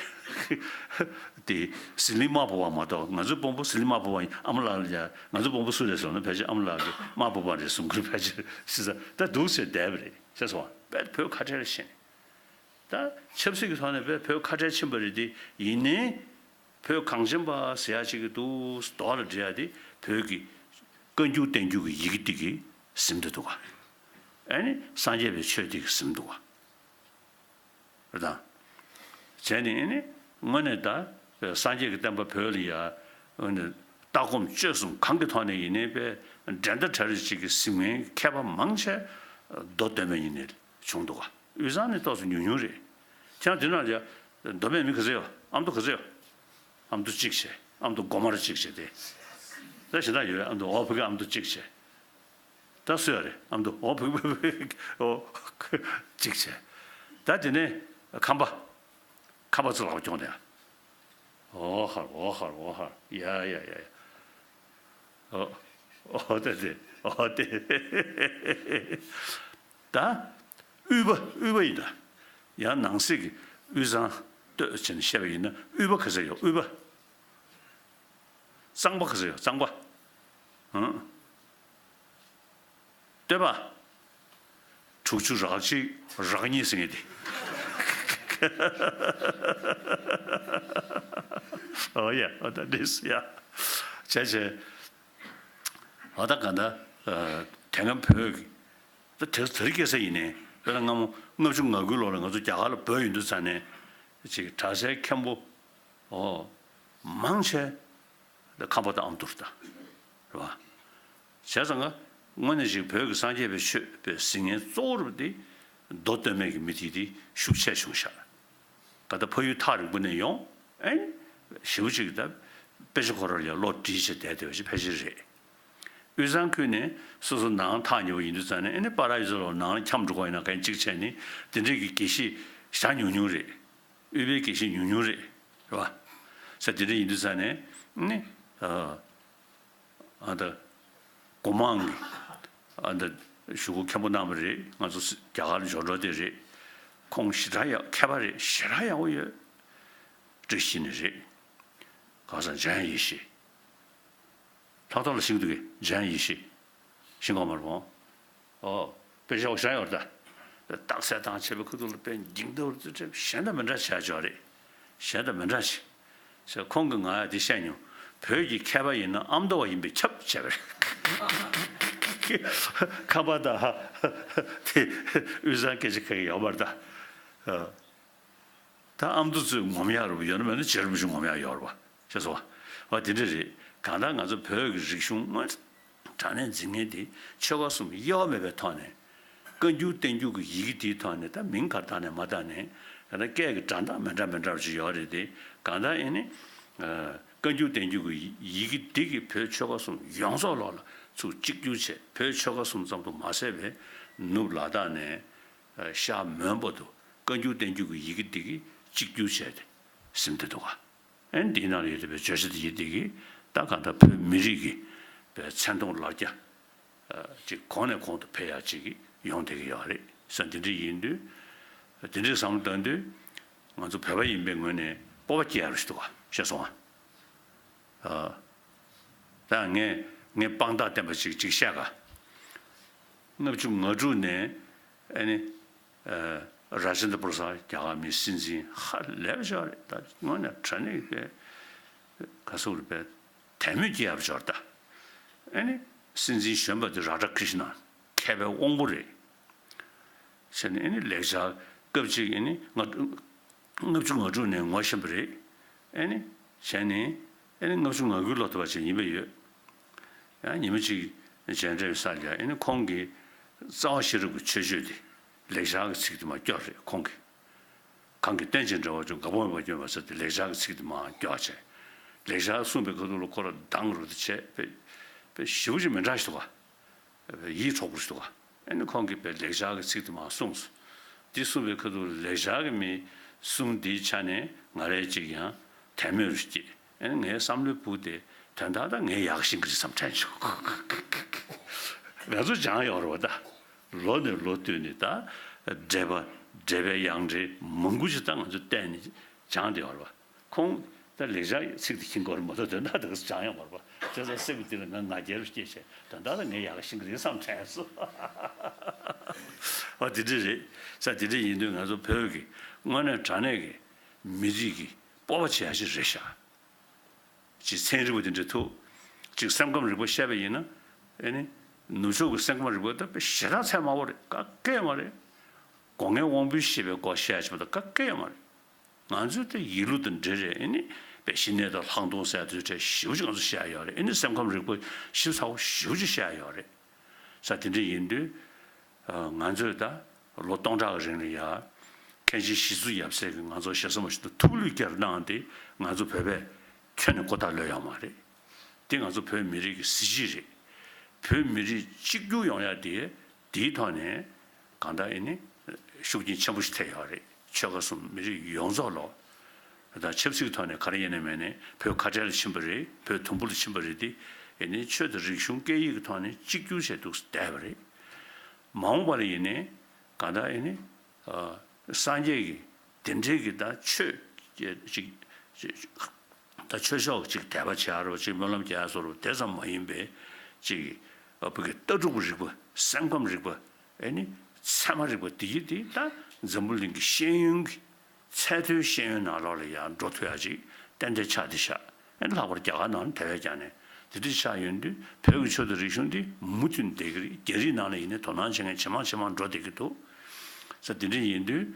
དེ་ཟི་ལིང་དམར་པོ་བ་མ་གཏོགས། ང་ཚོའི་དཔོན་པོ་ཟི་ལིང་དམར་པོ་བ་ཡིན། ཨ་མ་ལགས་ལ་ཡ་ང་ཚོའི་དཔོན་པོ་སུ་རེད་ཟེར་ན་ཕལ་ཆེར་ཨ་མ་ལགས་ཀྱི་དམར་པོ་བ་རེད་གསུང་གི་རེད། ཕལ་ཆེར་ཤི་ས་ད་འདུག་ཟེར་བསྡད་པ་རེད། ཤེས་སོང་བ། དཔེ་བོད་ཁ་བྲལ་ལ་ཕྱིན། ད་ཆབ་སྲིད་ཀྱི་ཐོག་ནས་དཔེ་བོད་ཁ་བྲལ་ཕྱིན་པ་རེད་དེ། ཡིན་ནའི། བོད་གངས་ཅན་པ་ཟེར་ཡ་ཅིག་གི་འདུག་རྡོ་ལ་འདྲེ་ཡ་དེ་བོད་ཀྱི་བཀའ་འགྱུར་བསྟན་འགྱུར་གྱི་ཡི་གེ་འདི་གིས་ཟིན་བསྡད་འདུག་ག་ཨ་ནི་སངས་རྒྱས་པའི་ཆོས་འདི་གིས་ཟིན་འདུག་ག་རེད་དང་། བྱས་ནས་ཨ་ནི་དངོས་གནས་ད་སངས་རྒྱས་ཀྱི་བསྟན་པ་བོད་ལ་ཡ་ཨ་ནི་ལྟ་སྒོམ་སྤྱོད་གསུམ་གང་གི་ཐོག་ནས་ཡིན་ནའི་དཔེ་འགྲན་ཟླ་བྲལ་རེ་ཅིག་གི་ཟིན་མཁན་མཁས་པ་མང་ཆེ་མདོ་སྟོད་སྨད་གཉིས་ནས་བྱུང་འདུག་ག་དབུས་གཙང་ནས་ཏོག་ཙམ་ཉུང་ཉུང་རེད། ཁྱེད་རང་དེ་ན་ཡ་མདོ་སྨད་མི་ག་ཚོད་ཡོད། ཨ་མདོ་ག་ཚོད་ཡོད། ཨ་མདོ་གཅིག་བྱས། ཨ་མདོ་སྒོ་དམར་གཅིག་བྱས་ཏེ། ད་གཞན་དག་ཡོད། ཨ་མདོ་འོ་ཕ་གི་ཨ་མདོ་གཅིག་བྱས། ད་སུ་ཡོད་རེད། ཨ་མདོ་འོ་ཕ་གི་ཕ་གི་འོ་གཅིག་བྱས། ད་དེ་ནས་ཁམས་པ། ཁམས་པ་ཚོ་ལག་པ་རྐྱོང་དེ། འོ་ཧར་འོ་ཧར་འོ་ཧར་ཡ་ཡ་ཡ་ཡ། འོ་འོ་དེ་དེ་འོ་དེ། ད་དབུས་པ་དབུས་པ་ཡིན་ད། ཡང་ནང་གསེས་ཀྱི་དབུས་གཙང་སྟོད་བྱས་ནས་བཤད་པ་ཡིན་ན་དབུས་པ་ག་ཚོད་ཡོད། དབུས་པ། གཙང་པ་ག་ཚོད་ཡོད། གཙང་པ། ཧང་། སྟོད་པ། དྲུག་ཅུ་རག་གཅིག་རག་གཉིས་ཟེར་མཁན་དེ། ཨོ་ཡ་ཨོ་ད་འདི་སུ་ཡ། བྱས་བྱས། ཨོ་ད་ག་ད། དེ་སྔ་བོད་ཀྱི། ད་དེ་དེ་རིང་ཁ་སང་ཡིན་ནའི་དཔེར་ན་སྔ་མོ་ལྔ་བཅུ་ང་དགུའི་ལོ་ལ་ང་ཚོ་རྒྱ་གར་ལ་བོད་ཡིན་དུས་ཙང་ནས་ཅིག་གྲྭ་སའི་མཁན་པོ། ཨོ། མང་ཆེ། ཁམས་པ་དང་ཨ་མདོ་རེད་ད། རེད་བ། བྱས་ཙང་ང་། དངོས་གནས་ཤིག་བོད་ཀྱི་སངས་རྒྱས་པའི་ཆོས་པའི་ཟིན་མཁན་གཙོ་བོ་རུ་དེ། མདོ་སྟོད་སྨད་ཀྱི་མི་དེ་དེ་ཤུགས་ཆེ་བྱུང་ཤག་ག་ད་ཕ་ཡུལ་ཐག་རིང་པོ་ནས་ཡོང་། ཨེ། ཞེ་པོ་ཅིག་ད། དཔེ་ཆ་ཁོ་རང་ལ་ཡ་བློ་འདྲིས་བྱས་བསྡད་བསྡད་པ་ཞིག་ཕལ་ཆེར་རེད། དབུས་གཙང་ཁུལ་ནས་སོ་སོ་ནང་ཐག་ཉེ་བོ་ཡིན་དུས་ཙང་ནས་ཨེ་ནི་པ་ར་ཡི་ཚོ་ལ་ནང་ལ་འཁྱམས་འགྲོ་གི་ཡིན་ན་གན་གཅིག་བྱས་ནི་དེ་འདྲས་ཀྱི་དགེ་བཤེས་ཞེ་དྲག་ཉུང་ཉུང་རེད། དབུས་པའི་དགེ་བཤེས་ཉུང་ཉུང་རེད། རེད་བ། ས་དེ་འདྲ་ཡིན་དུས་ཙང་ནས་ནི། ཨ་ད། སྒོ་མང་གི། ཨ་ད། གཞུག་གུ་མཁན་པོ་གནང་བ་རེད། ང་ཚོ་རྒྱ་གར་འབྱོར་འགྲོ་དེ་རེད། ཁོང་ཞེ་དྲག་ཡག་མཁས་པ་རེད། ཞེ་དྲག་ཡག་པོ་ཡོད། བཀྲ་ཤིས་ནས་རེད། གང་ཟག་འཇམ་དབྱངས་ཡེ་ཤེས། ལྷག་ཐོག་ལ་ཤིང་འདུག་གི་འཇམ་དབྱངས་ཡེ་ཤེས། ཤིང་ཀང་མར་བོང་། ཨོ། དཔེ་ཆ་བ་ཤ་ཡོར་ད། རྟགས་གསལ་དང་བྱས་པའི་ཁུ་ཐུག་ལ་དཔེ་འགྱིང་ལྟ་བུར་ཚུལ་ཁྲིམས་གཞན་དང་མི་འདྲ་བྱ་ཆོག་རེད། གཞན་དང་མི་འདྲ་ཞིག་ཟེར་ཁོང་གིས་ང་ཡ་དེ་བཤད་མྱོང་། བོད་ཀྱི་མཁས་པ་ཡིན་ན་ཨ་མདོ་བ་ཡིན་པས་ཁྱབ་བྱས་པ་རེད། ཁ་པར་དང་དེ་དབུས་གཙང་སྐད་ཆ་ག་གི་ཡོད་པར་ད། ད་ཨ་མདོ་ཚོས་ངོམ་ཡག་རུ་ཡོད་ན་མེད་ན་རྗེ་རིན་པོ་ཆེ་ངོམ་ཡག་ཡོད་རེད་པ། ཤེས་སོང་བ། འོ་དེ་འདྲ་རེད། གང་ལྟར་ང་ཚོ་བོད་ཀྱི་རིག་གཞུང་དངོས་དྲང་གནས་འཛིན་མཁན་དེ་ཆོལ་ཁ་གསུམ་དབྱེ་བ་མེད་པའི་ཐོག་ནས། བཀའ་འགྱུར་བསྟན་འགྱུར་གྱི་ཡི་གེ་དེའི་ཐོག་ནས་ད་མིང་ག་རེ་བཏགས་ནས་མ་བཏགས་ནས། གང་ལྟར་སྐད་ཀྱི་སྒྲ་གདངས་མི་འདྲ་མི་འདྲ་བ་ཅིག་ཡོད་རེད་དེ། གང་ལྟར་ཨེ་ནི། བཀའ་འགྱུར་བསྟན་འགྱུར་གྱི་ཡི་གེ་འདི་གིས་བོད་ཆོལ་ཁ་གསུམ་ཡོངས་རྫོགས་ལོག་ལ་ཚུར་གཅིག་གྱུར་བྱས། བོད་ཆོལ་ཁ་གསུམ་ཙམ་དུ་མ་ཟད་པའི་ནུབ་ལ་དྭགས་ནས་ཤར་མོན་པ་དུ་བཀའ་འགྱུར་བསྟན་འགྱུར་གྱི་ཡི་གེ་འདི་གིས་གཅིག་གྱུར་བྱས་ཏེ་ཟིན་བསྡད་འདུག་ག། ཨེ་འདིའི་ནང་ལ་ཡོད་བསྡད་པའི་བརྗོད་བྱ་འདི་ཡི་འདི་གིས་ད་གང་ལྟར་བོད་མི་རིགས་ཀྱི་བའི་མཚན་མཐོང་ལ་རྒྱ་ཅིག་གོང་ནས་གོང་དུ་འཕེལ་ཡག་ཅིག་ཡོང་བསྡད་ཀྱི་ཡོད་རེད་ཟེར། འདི་འདྲ་ཡིན་དུས། འདི་འདྲའི་བསམ་བློ་བཏང་དུས། ང་ཚོ་བོད་པ་ཡིན་པའི་ངོས་ནས་སྤོབས་པ་སྐྱེ་ཡག་རེད་ཤི་འདུག་ག། ཤེས་སོང་ཨ། ད་ངས་ངས་དཔང་རྟགས་བསྟན་པ་ཅིག་ཅིག་བཤད་ག། ལྔ་བཅུ་ང་དྲུག་ནས་ཨ་ནི། ར་ཇེན་དྲ་པུ་ར་སཱད་རྒྱ་གར་མིའི་སྲིད་འཛིན་ཧ་ལས་པ་ཞིག་རེད། ད་དངོས་གནས་དྲང་གནས་ཀྱི་ག་ཟེར་དགོས་རེད་པས། དད་མོས་སྐྱེ་ཡག་པ་ཞིག་རེད་ད། ཨ་ནི། སྲིད་འཛིན་གཞོན་པ་དེ་རཱ་ཌ་ཀྲི་ཤི་ན་མཁས་པའི་དབང་པོ་རེད། ཟེར་ནས་ཨ་ནི་ལེགས་སྦྱར་སྐབས་གཅིག་ཨ་ནི་ལྔ་ལྔ་བཅུ་ང་དྲུག་ནས་ངོ་ཤེས་པ་རེད། ཨ་ནི་བྱས་ནས་ཨ་ནི་ལྔ་བཅུ་ང་དགུའི་ལོ་ཐོ་བ་ཅིག་ཡིན་པ་ཡོད། ཡང་ཉི་མ་གཅིག་མཇལ་འཕྲད་ས་ལ་ཨ་ནི་ཁོང་གིས་རྩ་བ་ཤེས་རབ་ཀྱི་མཆོད་བརྗོད་དེ་ལེགས་སྦྱར་གྱི་ཚིག་དེ་མར་སྐྱོར་རེད་ཁོང་གིས། གང་གིས་རྟེན་ཅིང་འབྲེལ་བར་འབྱུང་། འགག་པ་མེད་པར་སྐྱོབ་པ་ཟེར་ཏེ་ལེགས་སྦྱར་གྱི་ཚིག་དེ་མར་སྐྱོར་བྱས། ལེགས་སྦྱར་གསུངས་པའི་ཁ་ཐུག་ལ་ཁོ་རང་སྡང་རུ་དེ་བྱས་པས་པས་ཞེ་པོ་ཅིག་མི་འདྲ་ཞིག་འདུག་ག། ཡིད་འཕྲོག་པོ་ཞིག་འདུག་ག། ཨ་ནི་ཁོང་གིས་པའི་ལེགས་སྦྱར་གྱི་ཚིག་དེ་མར་གསུངས་སོ། འདི་གསུངས་པའི་ཁ་ཐུག་ལ་ལེགས་སྦྱར་གྱི་མི་གསུམ་འདིའི་ཆ་ནས་ང་རང་གཅིག་ཡང་དད་མོས་རུ་སྐྱེས། ཨ་ནི་ངའི་བསམ་བློའི་བུ་དེ་དོན་དག་ད་ངས་ཡག་ཤེས་ཀྱི་རེད་བསམ་དྲན་བྱུང་། ང་ཚོ་སྦྱངས་ཡོད་རེད་བ་ད། ལོ་ནས་ལོ་བསྟུད་ནས་ད། འགྲེལ་པ་འགྲེལ་པའི་ཡང་འགྲེལ་མང་པོ་ཞིག་ད་ང་ཚོས་བལྟས་ནས་སྦྱངས་བསྡད་ཡོད་རེད་བ། ཁོང་ད་ལེགས་སྦྱར་ཚིག་དེ་ཤེས་ཀྱི་ཡོད་རེད་མ་གཏོགས་དོན་དག་དེ་ག་སྦྱངས་ཡོད་མ་རེད་པ། བྱས་ཙང་སེམས་ཀྱི་གཏིང་ལ་ང་ང་རྒྱལ་རུ་སྐྱེས་བྱས་དོན་དག་ལ་ངས་ཡག་ཤེས་ཀྱི་རེད་བསམ་དྲན་སོང་། ཨ་དེ་འདྲ་རེད། ས་དེ་འདྲ་ཡིན་དུས་ང་ཚོ་བོད་ཀྱི་དངོས་གནས་དྲང་གནས་ཀྱི་མི་རིགས་ཀྱི་སྤོབས་པ་བྱེད་ཡ་ཞིག་རེད་ཤག། ཅིག་ཚན་རིག་པ་དེ་འདྲ་ཐུག། ཅིག་སེམས་ཁམས་རིག་པ་བཤད་པ་ཡིན་ན། ཨེ་ནི། ནུབ་ཕྱོགས་ཀྱི་སེམས་ཁམས་རིག་པ་ད་དཔེ་ཞེ་དྲག་ཚད་དམའ་བོ་རེད། ག་གེ་ཡོད་མ་རེད། སྒོ་ལྔའི་དབང་པོའི་ཤེས་པའི་སྐོར་བཤད་ཡ་ཅིག་མ་གཏོགས་ག་གེ་ཡོད་མ་རེད། ང་ཚོས་དེ་ཡིད་བློ་དང་འབྲེལ་རེད། ཨེ་ནི། དཔེ་ཞི་གནས་དང་ལྷག་མཐོང་ཟེར་ཡ་དེ་ཚོའི་གྲས་ཞེ་པོ་ཅིག་ང་ཚོ་བཤད་ཡ་ཡོད་རེད། ཨེ་ནི་སེམས་ཁམས་རིག་པ་ཞིབ་ཚགས་པོ་ཞེ་པོ་ཅིག་བཤད་ཡ་ཡོད་རེད། ས་དེ་འདྲ་ཡིན་དུས། ང་ཚོས་ད་ལོ་སྟོང་ཕྲག་གི་རིང་ལ་ཡ། མཁན་ཆེན་ཞི་འཚོ་ཡབ་སྲས་ཀྱིས་ང་ཚོ་ཞེ་ས་མ་ཞིག་ཏུ་ཐུགས་བློས་བསྐྱར་གནང་སྟེ་ང་ཚོ་བོད་པས་ཁྱོན་ནས་ཁོ་ཐག་ལོས་ཡོད་མ་རེད། འདི་ང་ཚོ་བོད་མི་རིགས་ཀྱི་གཟི་བརྗིད་རེད། བོད་མི་རིགས་གཅིག་གྱུར་ཡོང་ཡ་དེ་འདིའི་ཐོག་ནས་གང་ལྟར་ཨེ་ནི་ཤུགས་རྐྱེན་ཆེན་པོ་ཞིག་ཐེབས་ཡོད་རེད། ཆོལ་ཁ་གསུམ་མི་རིགས་ཡོངས་རྫོགས་ལོ། ད་ཆབ་སྲིད་ཀྱི་ཐོག་ནས་ག་རེ་ཡིན་ནའི་མིན་ནའི་བོད་ཁ་བྲལ་ལ་ཕྱིན་པ་རེད། བོད་དུམ་བུ་ལ་ཕྱིན་པ་རེད་དེ། ཨེ་ནི་ཆོས་དང་རིག་གཞུང་སྐད་ཡིག་གི་ཐོག་ནས་གཅིག་གྱུར་བྱས་འདུག་བསྡད་པ་རེད། མ་འོངས་པ་ལ་ཡིན་ནའི་གང་ལྟར་ཨེ་ནི་སངས་རྒྱས་ཀྱི་དེ་འདྲའི་གི་ད་ཆོས་ཅིག་ཅིག་ད་ཆོས་ཕྱོགས་ཅིག་དད་པ་བྱེད་ཡ་རོ་ཅིག་སྨོན་ལམ་རྒྱག་ཡ་བཟོ་རོ་དེ་ཙམ་མ་ཡིན་པའི་ཅིག་བོད་ཀྱི་ལྟ་གྲུབ་རིག་པ་སེམས་ཁམས་རིག་པ་ཨེ་ནི་ཚད་མ་རིག་པ་དེ་ཡི་དེ་ད་འཛམ་བུ་གླིང་གི་ཤེས་ཡོན་གྱི་ཚད་མཐོའི་ཤེས་ཡོན་ནང་ལོགས་ལ་ཡང་འགྲོ་ཐུབ་ཡ་ཅིག་ཏན་ཏན་ཆགས་བསྡད་ཤག། ཨེ་ལྷག་པར་རྒྱ་གར་ནང་ལ་དེ་བས་ཀྱང་ནས་དེ་འདྲ་ཆགས་ཡོང་དུས་བོད་ཀྱི་ཆོས་དང་རིག་གཞུང་འདི་མུ་མཐུད་བསྡད་ཀྱི་རེད། རྒྱ་རིགས་ནང་ལ་ཡིན་ནའི་དོ་སྣང་བྱེད་མཁན་ཇེ་མང་ཇེ་མང་འགྲོ་བསྡད་ཀྱི་འདུག་ས། དེ་འདྲ་ཡིན་དུས་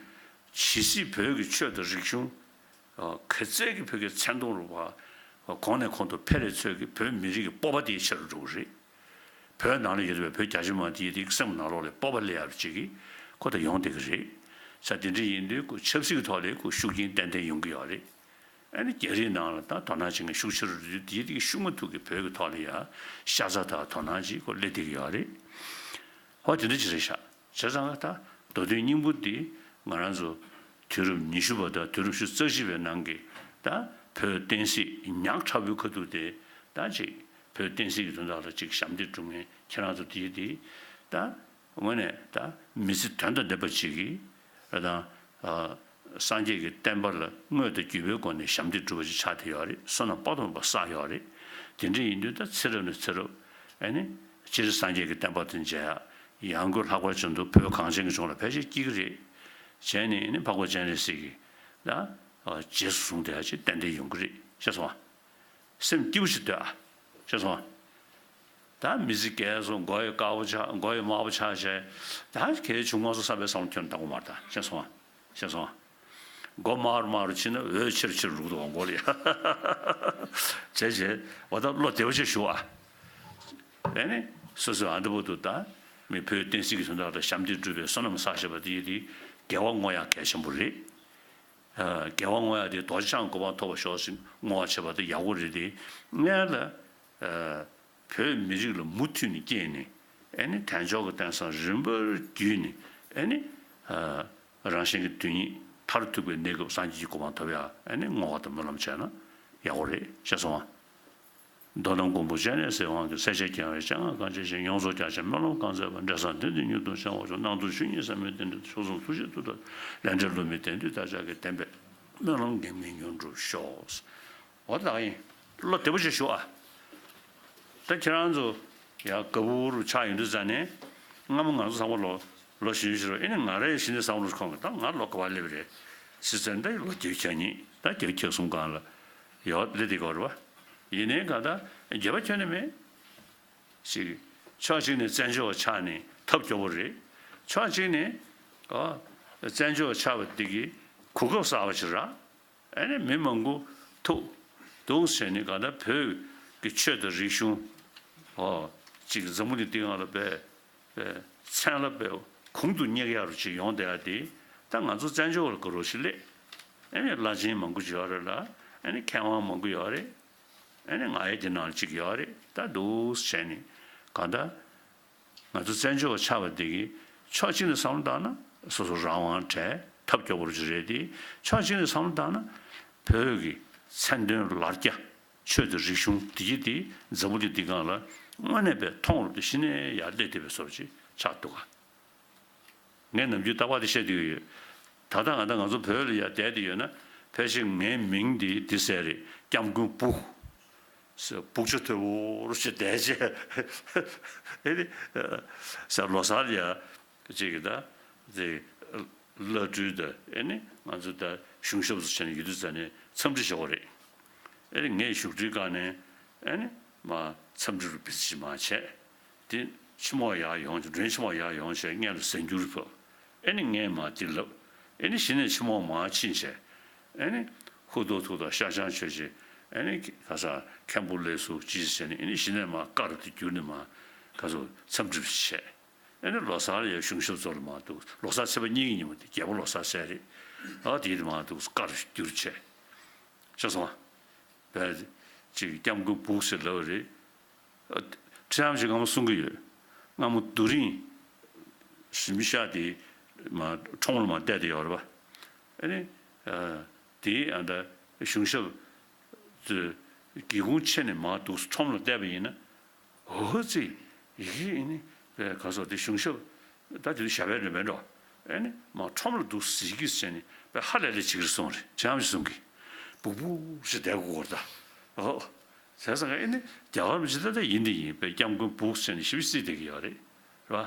ཇི་སྲིད་བོད་ཀྱི་ཆོས་དང་རིག་གཞུང་ག་ཚད་ཀྱི་བོད་ཀྱི་མཚན་མཐོང་རུ་བ་གོང་ནས་གོང་དུ་འཕེལ་རེ་ཚོད་ཀྱི་བོད་མི་རིགས་ཀྱི་སྤོབས་པ་དེ་ཆེ་རུ་འགྲོ་གི་རེད། བོད་ནང་ལ་ཡོད་པའི་བོད་རྒྱ་ཆེ་མང་དེ་ཡི་དེ་སེམས་ནང་ལོགས་ལ་སྤོབས་པ་སླེབས་ཡག་ཅིག་གི་ཁོ་ད་ཡོང་བསྡད་ཀྱི་རེད། ས་དེ་འདྲ་ཡིན་དུས་ཁོ་ཆབ་སྲིད་ཀྱི་ཐོག་ལ་ཁོ་ཤུགས་རྐྱེན་ཏན་ཏན་ཡོང་གི་ཡོད་རེད། ཨ་ནི་རྒྱ་རིགས་ནང་ལ་ད་དོ་སྣང་བྱེད་མཁན་ཤུགས་ཆེ་རུ་འགྲོ་དུས་དེ་ཡི་དེ་ཤུགས་མ་ཐུག་གི་བོད་ཀྱི་ཐོག་ལ་ཡ་ཤ་ཚ་དང་དོ་སྣང་ཅིག་ཁོ་སླེབས་བསྡད་ཀྱི་ཡོད་རེད། ཧོ་དེ་འདྲ་ཅིག་རེད་ཤག། བྱས་ཙང་ད་མདོ་དོན་སྙིང་པོ་འདི་ང་རང་ཚོ་དུས་རབས་ཉི་ཤུ་པ་དང་དུས་རབས་ཉི་ཤུ་རྩ་གཅིག་པའི་ནང་གི་ད་བོད་བསྟན་སྲིད་ཉག་ཕྲ་བོའི་ཁ་ཐུག་དེ་ད་ཅིག་བོད་བསྟན་སྲིད་ཀྱི་དོན་དག་ལ་ཅིག་ཞབས་འདེགས་སྒྲུབ་མཁན་ཁྱེད་རང་ཚོ་དེ་དེ་ད་དངོས་གནས་ད་མི་ཚེ་དོན་དང་ལྡན་པ་ཅིག་གི་ཨ་དང་ཨ་སངས་རྒྱས་ཀྱི་བསྟན་པ་ལ་དངོས་དང་བརྒྱུད་པའི་སྒོ་ནས་ཞབས་འདེགས་སྒྲུབ་པ་ཅིག་ཆགས་བསྡད་ཡོད་རེད། བསོད་ནམས་དཔག་ཏུ་མེད་པ་བསགས་ཡོད་རེད། དེ་འདྲ་ཡིན་དུས་ད་ཚེ་རབས་ནས་ཚེ་རབས་ཨ་ནི་སྤྱིར་སངས་རྒྱས་ཀྱི་བསྟན་པ་དང་མཇལ་ཡག། ཡང་སྒོས་ལྷག་པར་བྱུང་དུས་བོད་གངས་ཅན་གྱི་ལྗོངས་ལ་ཕལ་ཆེར་སྐྱེ་གི་རེད། བྱས་ནས་ནི་འཕགས་པ་སྤྱན་རས་གཟིགས་ཀྱི་ད་རྗེས་སུ་བཟུང་བསྡད་ཡ་ཅིག་ཏན་ཏན་ཡོང་གི་རེད། ཤེས་སོང་ཨ། སེམས་སྐྱིད་པོ་ཞིག་སྡོད་ཨ། ཤེས་སོང་ཨ། ད་མི་ཚེ་རྒས་སོང་། མགོ་ཡི་དཀར་པོ་ཆགས། མགོ་ཡི་དམར་པོ་ཆགས་བྱས། ད་གལ་ཆུང་མ་སོང་བསམ་པའི་བསམ་བློ་ཁྱོན་བཏང་གི་མ་རེད། ད་ཤེས་སོང་ཨ། ཤེས་སོང་ཨ། མགོ་དམར་དམར་ཕྱིན་ན་འོད་ཆེར་ཆེར་རུག་འདུག་ག་མགོ་ལ་ཡ། བྱས་བྱས་འོ་ད་བློ་བདེ་པོ་ཅིག་ཞུ་ཨ། ཨེ་ནི་སོ་སོའི་ཨ་འདི་བོ་འདུག་ད་མི་བོད་བསྟན་སྲིད་ཀྱི་དོན་དག་ལ་ཞབས་འདེགས་སྒྲུབ་པའི་བསོད་ནམས་བསགས་བྱས་པ་དེ་ཡིན་དེ་དགེ་བ་བསྔོ་ཡག་གལ་ཆེན་པོ་རེད། ཨ། དགེ་བ་བསྔོ་ཡག་དེ་རྡོ་རྗེ་འཆང་གི་གོ་འཕང་ཐོབ་པར་ཤོག་ཟེར་བསྔོ་བ་བྱེད་པ་དེ་ཡག་པོ་རེད་དེ། སྔོན་ལ་ཨ། བོད་མི་རིགས་ལ་མུ་མཐུད་ནས་སྐྱེས་ནས། ཨེ་ནི་དལ་འབྱོར་གྱི་རྟེན་བཟང་རིམ་པར་བརྒྱུད་ནས། ཨེ་ནི་ཨ། རང་གཞན་གྱི་དོན་གཉིས་མཐར་ཐུག་པའི་གནས་སྐབས་སངས་རྒྱས་ཀྱི་གོ་འཕང་ཐོབ་ཡག་ཨེ་ནི་བསྔོ་བ་དང་སྨོན་ལམ་བྱས་ན་ཡག་པོ་རེད། ཤེས་སོང་ཨ། མདོར་ན་མགོན་པོ་སྤྱན་རས་གཟིགས་དབང་གིས། སྲས་བཅས་རྒྱལ་བའི་སྤྱན་སྔར་གང་མཆིས་ཤིང་། ཡོངས་སུ་རྒྱ་ཆེར་སྨོན་ལམ་གང་མཛད་པ། འབྲས་བཟང་དོན་དུ་མྱུར་དུ་བྱོན་པར་ཤོག། རྣམ་དུ་ཆོས་ཉིད་ཟབ་མོའི་གདེང་དྲན་དུ། མཆོག་གསུམ་ཐུགས་རྗེའི་མཐུ་སྟོབས་ལས་འབྲས་བསླུ་མེད་བདེན་མཐུས་བདག་ཅག་གི། བདེན་པའི་སྨོན་ལམ་འགལ་མེད་མྱུར་འགྲུབ་ཤོག། འོ་ད་ཡིན། བློ་བདེ་པོ་ཞིག་ཞུ་ཨ། ད་ཁྱེད་རང་ཚོ་ཡ་ག་བུར་ཆགས་ཡོང་དུས་ཙ་ནས། སྔ་མོ་ང་ཚོ་ཚང་མ་ལོ་ལོ་གཞོན་ཞིག་རེད། ཨེ་ནི་ང་རའི་གཞི་ནས་བསམ་བློ་ཁོང་གི། ད་ང་ལོ་ག་བ་སླེབས་རེད་ཟེར་ཙང་། ད་ལོ་བརྒྱད་ཅུ་གྱ་གཉིས། ད་བརྒྱད་ཅུ་གྱ་གསུམ་སྒང་ལ་ཡོད་སླེབས་བསྡད་ཀྱི་ཡོད་རེད་པ། ཡིན་ནའི་གང་ལྟར་འགྱོད་པ་ཁྱོན་ནས་མེད། ཅིག་ཕྱོགས་གཅིག་ནས་བཙན་བྱོལ་བ་ཆགས་ནས་ཐབས་སྐྱོ་པོ་རེད། ཕྱོགས་གཅིག་ནས་ཨ་བཙན་བྱོལ་བ་ཆགས་པ་འདི་གི་གོ་སྐབས་གསར་པ་ཞིག་རག། ཨ་ནི་མི་མང་པོ་ཐུག་འདུག་ཟེར་ནས། གང་ལྟར་བོད་ཀྱི་ཆོས་དང་རིག་གཞུང་ཨོ་ཅིག་འཛམ་བུ་གླིང་འདི་སྒང་ལ་དཔེ་དཔེ་མཚན་ལ་དཔེ་གོང་དུ་སྙེག་ཡག་རུ་ཅིག་ཡོང་བསྡད་ཡ་དེ། ད་ང་ཚོ་བཙན་བྱོལ་བ་ལ་དགའ་རབ་ཅིག་སླེབས། ཨ་ནི་བླ་ཆེན་མང་པོ་ཅིག་ཡོད་རེད་ལ། ཨ་ནི་མཁས་དབང་མང་པོ་ཡོད་རེད། ཨ་ནི་ང་ཡང་དེ་ནང་ལ་གཅིག་ཡོད་རེད། ད་འདུག་བྱས་ནས་གང་ལྟར་ང་ཚོ་བཙན་བྱོལ་བ་ཆགས་པ་འདི་གི་ཕྱོགས་གཅིག་ནས་བསམ་བློ་བཏང་ན་སོ་སོ་རང་དབང་བྲལ་ཐབས་སྐྱོ་པོ་ཅིག་རེད་དེ། ཕྱོགས་གཅིག་ནས་བསམ་བློ་བཏང་ན་བོད་ཀྱི་མཚན་དོན་ལར་རྒྱ་ཆོས་དང་རིག་གཞུང་འདི་གི་དེ་འཛམ་བུ་གླིང་འདི་སྒང་ལ་དངོས་གནས་དཔེ་མཐོང་རུ་དེ་གཞི་ནས་ཡར་སླེབས་བསྡད་པའི་བཟོ་འདྲ་ཅིག་ཆགས་འདུག་ག། ངས་ནམ་རྒྱུན་རྟག་པར་དེ་བཤད་བསྡད་ཀྱི་ཡོད། ད་ལྟ་ང་དང་ང་ཚོ་བོད་ལ་ཡར་བསྡད་དེ་ཡོད་ན། ཕལ་ཆེར་ངའི་མིང་འདི་འདི་ཟེར་རེད། སྐྱབས་མགོན་སྦུག་ཟེར། སྦུག་ཆུ་དོད་པོ་རུ་ཞིག་བསྡད་བྱས། ཨེ་ནི་ཟེར། ལོ་གསར་ཡ་ཅིག་གི་ད་དེ་བླ་སྤྲུལ་དང་། ཨེ་ནི་ང་ཚོ་ད་གཞུང་ཞབས་སུ་བྱས་ནས་ཡོད་དུས་ཙ་ནས་འཚམས་འདྲི་བྱེད་དགོས་རེད། ཨེ་ནི་ངས་བཞུགས་ཁྲིའི་སྒང་ནས་ཨེ་ནི་མར་འཚམས་འདྲི་རུ་བི་ཙི་ཞིག་མར་བྱས། དེ་ཕྱི་མོ་ཡར་ཡོང་། མགྲོན་ཕྱི་མོ་ཡར་ཡོང་བྱས་སྔོན་ལ་གཟའ་འགྱུར་ཕབ། ཨེ་ནི་ངས་མར་དེ་ལབ། ཨེ་ནི་གཞི་ནས་ཕྱི་མོ་མར་ཕྱིན་བྱས། ཨེ་ནི་ཧུ་ཐུག་ཐུག་དང་ཤ་ཆང་མཆོད་བྱས། ཨེ་ནི་ག་ས་མཁན་པོ་ལེགས་སོ་ཅི་ཟེར་ནས། ཨེ་ནི་གཞི་ནས་མར་ཀ་རུ་དེ་བསྒྱུར་ནས་མར་ག་ཚོ་འཚམས་འདྲི་བྱས། ཨེ་ནི་ལོ་གསར་ཡ་གཞུང་ཞབས་ཚོ་ལ་མར་འདུག། ལོ་གསར་ཚེས་པ་གཉིས་ཀྱི་ཉིན་མོ་དེ་རྒྱལ་པོ་ལོ་གསར་ཟེར་རེད། ཨ་དེ་ཡིན་དུས་མར་འདུག་ཀ་རུ་བསྒྱུར་བྱས། ཤེས་སོང་ཨ། བས་ཅིག་སྐྱབས་མགོན་སྦུག་ཟེར་ལབ་པ་རེད། ཨ། ཁྲི་རམ་ཞིག་སྔ་མོ་གསུང་གི་ཡོད། སྔ་མོ་རྡོ་རིང་གཞུང་ཤག་དེ་མར་ཁྲོམ་ལ་མར་བསྡད་དེ་ཡོད་རེད་པ། ཨ་ནི་ཨ་དེ་ཨ་ད་གཞུང་ཞབས་ཚོས་སྒེའུ་ཁུང་ཕྱེ་ནས་མར་འདུག་ཁྲོམ་ལ་བསྡད་པ་ཡིན་ན། འོ་ཙི། ཡི་གེ་ཨེ་ནི་ག་ཚོད་དེ་གཞུང་ཞབས། ད་དེ་དུས་ཞབས་པད་འགྲོ་མེད་འགྲོ། ཨེ་ནི་མར་ཁྲོམ་ལ་འདུག་ཟེར་གྱིས་བྱས་ནས་དཔེ་ཧ་ལས་ལས་བྱེད་ཀྱི་རེད་གསུངས་རེད། ཁྲི་རམ་ཞིག་གསུང་གི། སྦུག་སྦུག་ཞེས་བསྡད་དགོས་རེད་ད། ཨོ། བྱས་ཙང་ཨེ་ནི་རྒྱ་གར་མི་ཅིག་ད་ལྟ་ཡིན་དེ་ཡིན། དཔེ་སྐྱབས་མགོན་སྦུག་ཟེར་ནས་ཞིབ་རྩིས་བསྡད་ཀྱི་ཡོད་རེད། རེད་པ།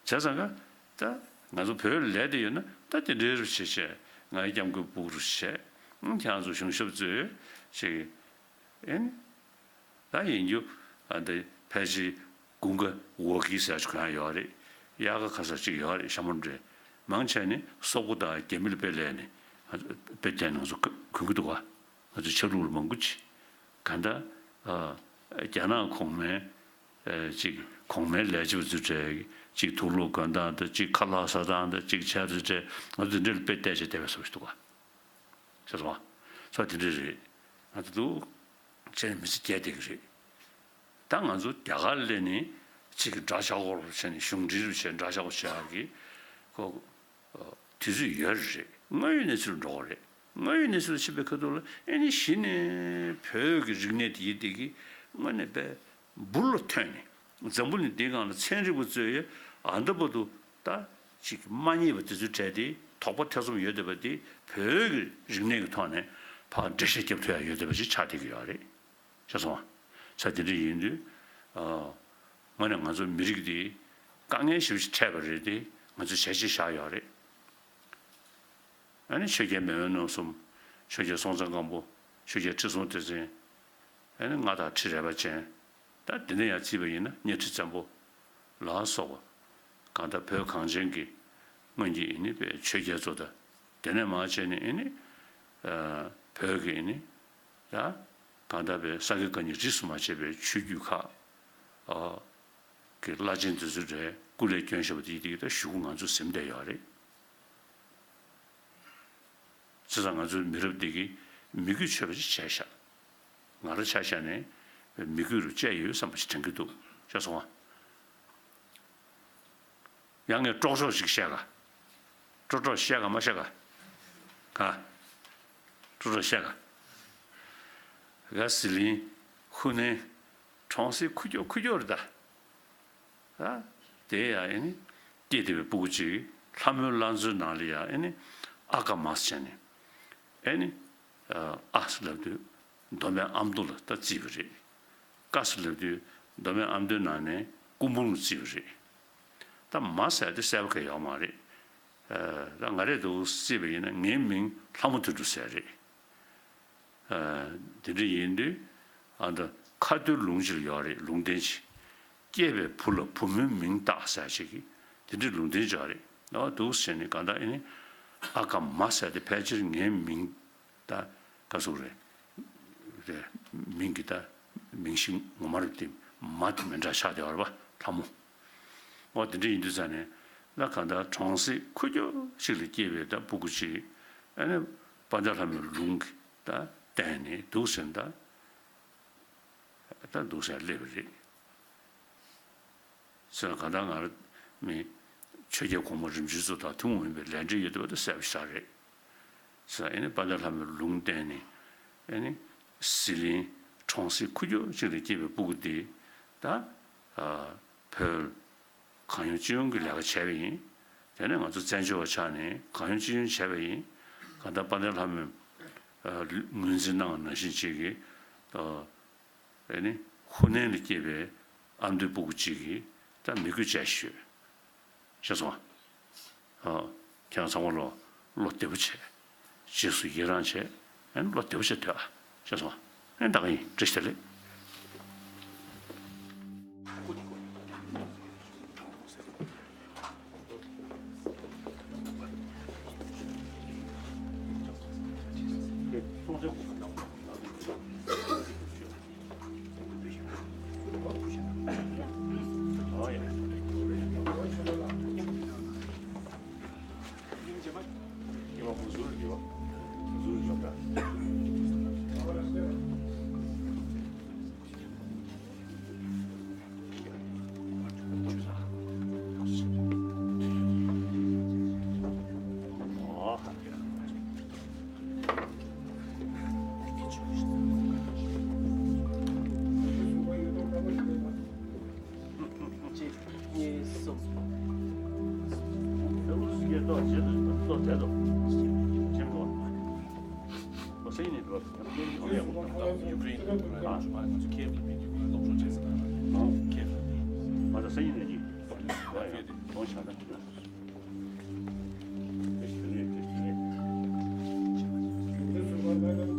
བྱས་ཙང་ཀ་ད་ང་ཚོ་བོད་ལ་ལས་དེ་ཡོད་ན་ད་དེ་འདྲའི་རུ་བྱེད་བྱས། ང་ཡི་སྐྱབས་མགོན་སྦུག་རུ་བྱས། ཁྱེད་རང་ཚོ་གཞུང་ཞབས་ཚོས་ཅིག་ཨེ་ནི། ད་ཡིན་རྒྱུ་ཨ་འདི་ཕལ་ཆེར་དགུན་ཁ་འོ་ཁི་ཟེར་ཅིག་གང་ཡོད་རེད། དབྱར་ཁ་ཁ་ས་ཅིག་ཡོད་རེད། ཤ་མོ་འདྲེ་མང་ཆེ་ནི་སོག་པོ་དང་རྒྱ་མི་ལ་དཔེ་ལས་ནས་དཔེ་བསྟན་ནང་ཚོ་གོན་གི་འདུག་ག། ང་ཚོ་ཆ་ལུགས་ལ་མང་པོ་ཅིག་ག་འདྲ། ཨ་རྒྱ་ནག་གོང་མའི་ཨ་ཅིག་གོང་མའི་ལས་བྱེད་པ་ཚོའི་གྲས་ཅིག་དུག་ལོག་གོན་སྟངས་དང་། ཅིག་ཁ་ལག་ཟ་སྟངས་དང་། ཅིག་ཆ་རེ་རེ་ང་ཚོ་འདི་འདྲ་ལ་དཔེ་བལྟས་བྱས་བསྡད་པའི་བཟོ་ཞིག་འདུག་ག། ཤེས་སོང་ཨ། ས་དེ་འདྲ་རེད། ང་ཚོ་འདུག་བྱས་ནས་མི་ཚེ་སྐྱེལ་བསྡད་ཀྱི་རེད། ད་ང་ཚོ་རྒྱ་གར་སླེབས་ནས་ཅིག་གི་དགྲ་ཇག་སྐོར་བྱས་ནས། གཞུང་འབྲེལ་རུ་བྱས་དགྲ་ཇག་སྐོར་བྱེད་ཡག་གི་ཁོ་དུས་ཚོད་ཡོད་རེད། དངོས་ཡོད་གནས་ཚུལ་འགྲོ་གི་རེད། དངོས་ཡོད་གནས་ཚུལ་ཕྱིན་པའི་ཁ་ཐུག་ལ་ཨེ་ནི་གཞི་ནས་བོད་ཀྱི་རིག་གནས་དེ་ཡིན་དེ་གི་དངོས་གནས་དཔེ་འབུར་ལ་ཐོན་ནས། འཛམ་བུ་གླིང་འདིའི་སྒང་ལ་ཚན་རིག་པ་ཚོས་ཨ་འདི་བར་དུ་ད་ཅིག་མ་རྙེད་པ་དེ་ཚོའི་གྲས་དེ། དོགས་པ་ཐེ་ཚོམ་ཡོད་བསྡད་པ་དེ་བོད་ཀྱི་རིག་གནས་ཀྱི་ཐོག་ནས་ཕར་འགྲེལ་བཤད་རྒྱབ་ཐུབ་ཡ་ཡོད་བསྡད་པ་ཞིག་ཆགས་བསྡད་ཀྱི་ཡོད་རེད། ཤེས་སོང་ཨ། ས་དེ་འདྲ་ཡིན་དུས་ཨ་དངོས་གནས་ང་ཚོ་མི་རིགས་འདི་དཀའ་ངལ་ཞེ་པོ་ཅིག་འཕྲད་པ་རེད་དེ། ང་ཚོས་བྱས་རྗེས་བཞག་ཡོད་རེད། ཨ་ནི་ཆོས་རྒྱལ་མེས་དབོན་རྣམ་གསུམ། ཆོས་རྒྱལ་སྲོང་བཙན་སྒམ་པོ། ཆོས་རྒྱལ་ཁྲི་སྲོང་ལྡེ་བཙན། ཨ་ནི་མངའ་བདག་ཁྲི་རལ་པ་ཅན། ད་དེ་ནས་ཡར་བརྩིས་པ་ཡིན་ན་གཉའ་ཁྲི་བཙན་པོ་ལ་སོགས་པ་གང་ལྟར་བོད་གངས་ཅན་གྱི་སྔོན་གྱི་ཨེ་ནི་པའི་ཆོས་རྒྱལ་ཚོ་དང་། དེ་ནས་མར་བྱས་ནས་ཨེ་ནི་བོད་ཀྱི་ཨེ་ནི་ད་གང་ལྟར་པའི་ས་དགེ་བཀའ་རྙིང་རིས་སུ་མ་ཆད་པའི་ཆོས་བརྒྱུད་ཁག་གི་བླ་ཆེན་དེ་ཚོ་རེ་སྐུ་ལས་བསྐྱོན་བཞག་པ་དེ་ཡིན་དེ་གི་ད་གཞུག་གུ་ང་ཚོ་ཟིན་བསྡད་ཡོད་རེད། བྱས་ཙང་ང་ཚོའི་མི་རབས་འདི་གིས་མི་རྒྱུད་ཆོད་པ་ཅིག་བྱས་ཤག་ང་རང་ཆ་བཞག་ནས་མི་རྒྱུད་རུ་བཅད་ཡོད་བསམ་པ་ཞིག་དྲན་གྱི་འདུག་ཤེས་སོང་ང་། ཡང་ངས་ཀྲོག་ཀྲོག་ཅིག་བཤད་ག་ཀྲོག་ཀྲོག་བཤད་ག་མ་བཤད་ག་ག་ཀྲོག་ཀྲོག་བཤད་ག་ག་ཟི་ལིང་ཧུ་ནན་གྲོང་གསེབ་ཁུག་ཀྱོག་ཁུག་ཀྱོག་རེད་ད། ཨ། དེ་ཡང་ཨེ་ནི་སྐྱེས་བསྡད་པའི་སྤུ་གུ་གཅིག་ལྷ་མོའི་བླ་མཚོའི་ནང་ལ་ཡང་ཨེ་ནི་ཨ་ཀ་མ་ཟེར་ནས་ཨེ་ནི་ཨ་ཟེར་ལབ་དུས་མདོ་སྨད་ཨ་མདོ་ལ་ད་བརྩིས་པ་རེད། ཀ་ཟེར་ལབ་དུས་མདོ་སྨད་ཨ་མདོའི་ནང་ནས་སྐུ་འབུམ་ལ་བརྩིས་པ་རེད། ད་མ་ཟེར་དེ་གསལ་པོ་གང་ཡོད་མ་རེད། ཨ། ད་ང་རས་འདུག་བརྩིས་པ་ཡིན་ན་ངའི་མིང་ལྷ་མོ་དོན་གྲུབ་ཟེར་རེད། ཨ། དེ་འདྲ་ཡིན་དུས་ཨ་ད་ཁ་ཐུག་ལུང་ཅིག་ལ་ཡོད་རེད། ལུང་བསྟན་ཅིག་སྐྱེས་པའི་བུ་ལ་བུ་མོའི་མིང་བཏགས་ཟེར་ཅིག་གི་དེ་འདྲའི་ལུང་བསྟན་ཅིག་ཡོད་རེད། ཨ། འདུག་ཟེར་ནས་གང་ལྟར་ཨེ་ནི་ཨ་ཀ་མ་ཟེར་དེ་ཕལ་ཆེར་ངའི་མིང་ད་ག་ཟེར་རེད། རེད། མིང་གི་ད་མིང་གཞི་ངོ་མ་རེད་དེ། མ་དེ་མི་འདྲ་ཆགས་བསྡད་ཡོད་རེད་པ། ལྷ་མོ། འོ་དེ་འདྲ་ཡིན་དུས་ཙང་ནས་ད་གང་ལྟར་གྲོང་གསེབ་ཁུག་ཀྱོག་ཅིག་ལ་སྐྱེས་པའི་ད་སྤུ་གུ་ཅིག་ཨ་ནི་དཔལ་ལྡན་ལྷ་མོའི་ལུང་གི་ད་བསྟན་ནས་འདུག་ཟེར་ད། ད་འདུག་ཟེར་སླེབས་པ་རེད། ཟེར་ན་གང་ལྟར་ང་རང་མི་ཆོས་རྒྱལ་གོང་མ་རིམ་བྱོན་ཚོ་དང་ཐུན་མོང་མིན་པའི་ལས་འབྲེལ་ཡོད་བསྡད་པ་དེ་གསལ་པོ་ཞིག་རེད། ཟེར་ཨེ་ནི་དཔལ་ལྡན་ལྷ་མོའི་ལུང་བསྟན་ནས་ཨེ་ནི་ཟི་ལིང་གྲོང་གསེབ་ཁུག་ཀྱོག་ཅིག་ལ་སྐྱེས་པའི་སྤུ་གུ་འདི་ད་ཨ་བོད་གང་ཡོང་ཅི་ཡོང་གི་ལས་ཀ་བྱས་པ་ཡིན། དེ་ནས་ང་ཚོ་བཙན་བྱོལ་བ་ཆགས་ནས་གང་ཡོང་ཅི་ཡོང་བྱས་པ་ཡིན། གང་ལྟར་དཔལ་ལྡན་ལྷ་མོའི་ཨ་ངོས་འཛིན་གནང་བ་ནང་བཞིན་ཅིག་གིས་ཨ་ཨེ་ནི་ཧུ་ནན་ལ་སྐྱེས་པའི་ཨ་མདོའི་སྤུ་གུ་ཅིག་གིས་ད་མི་རྒྱུད་བཅད་ཤོད། ཤེས་སོང་ཨ། ཨ། ཁྱེད་རང་ཚང་མ་ལོ་བློ་བདེ་པོ་བྱས། རྗེས་སུ་ཡི་རང་བྱས། ཨེ་ནི་བློ་བདེ་པོ་བྱས་སྡོད་ཨ། ཤེས་སོང་ཨ། ཨེ་ད་ག་ཡིན། བཀྲ་ཤིས་བདེ་ལེགས།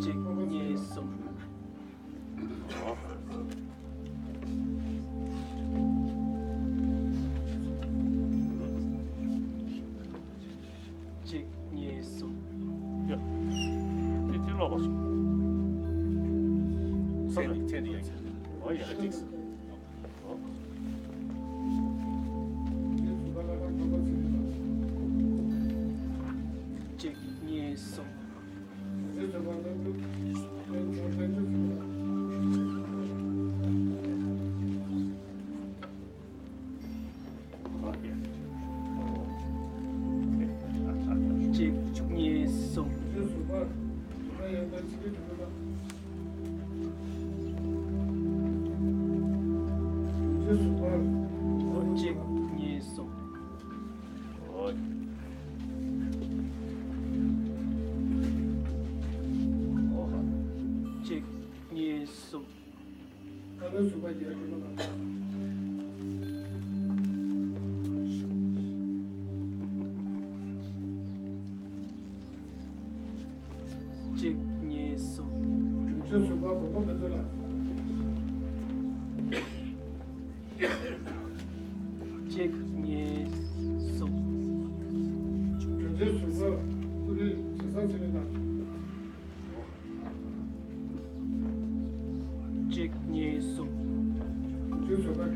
གཅིག་གཉིས། གསུམ། གཅིག་གཉིས། གསུམ། གཅིག་གཉིས། གསུམ། ཡ། དེ་དེ་ལོག་པ་སོང་། ཚེ་འདི་ཚེ་འདི་ཡ། ཨོ་ཡ། གཅིག་གཉིས། གསུམ། གཅིག་གཉིས། གསུམ། གཅིག་གཉིས། གསུམ། གཅིག་གཉིས། གསུམ། གཅིག་གཉིས། གསུམ།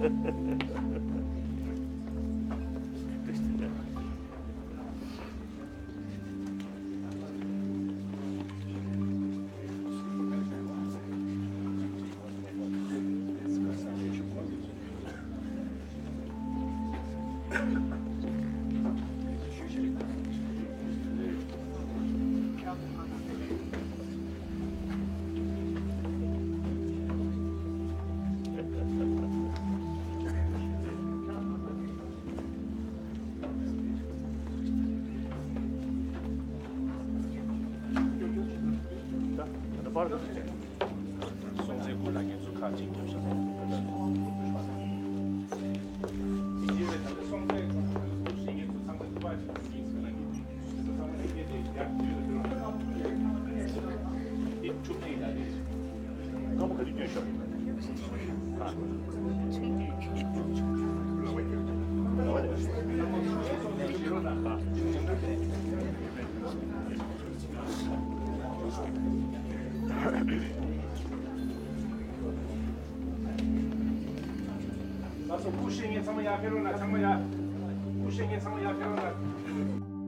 ལགས་སོ། སྐུ་བཞེངས་མཁན་ཚང་མ་ཡར་ཕེབས་རོགས་གནང་། ཚང་མ་ཡར། སྐུ་བཞེངས་མཁན་ཚང་མ་ཡར་ཕེབས་རོགས་གནང་།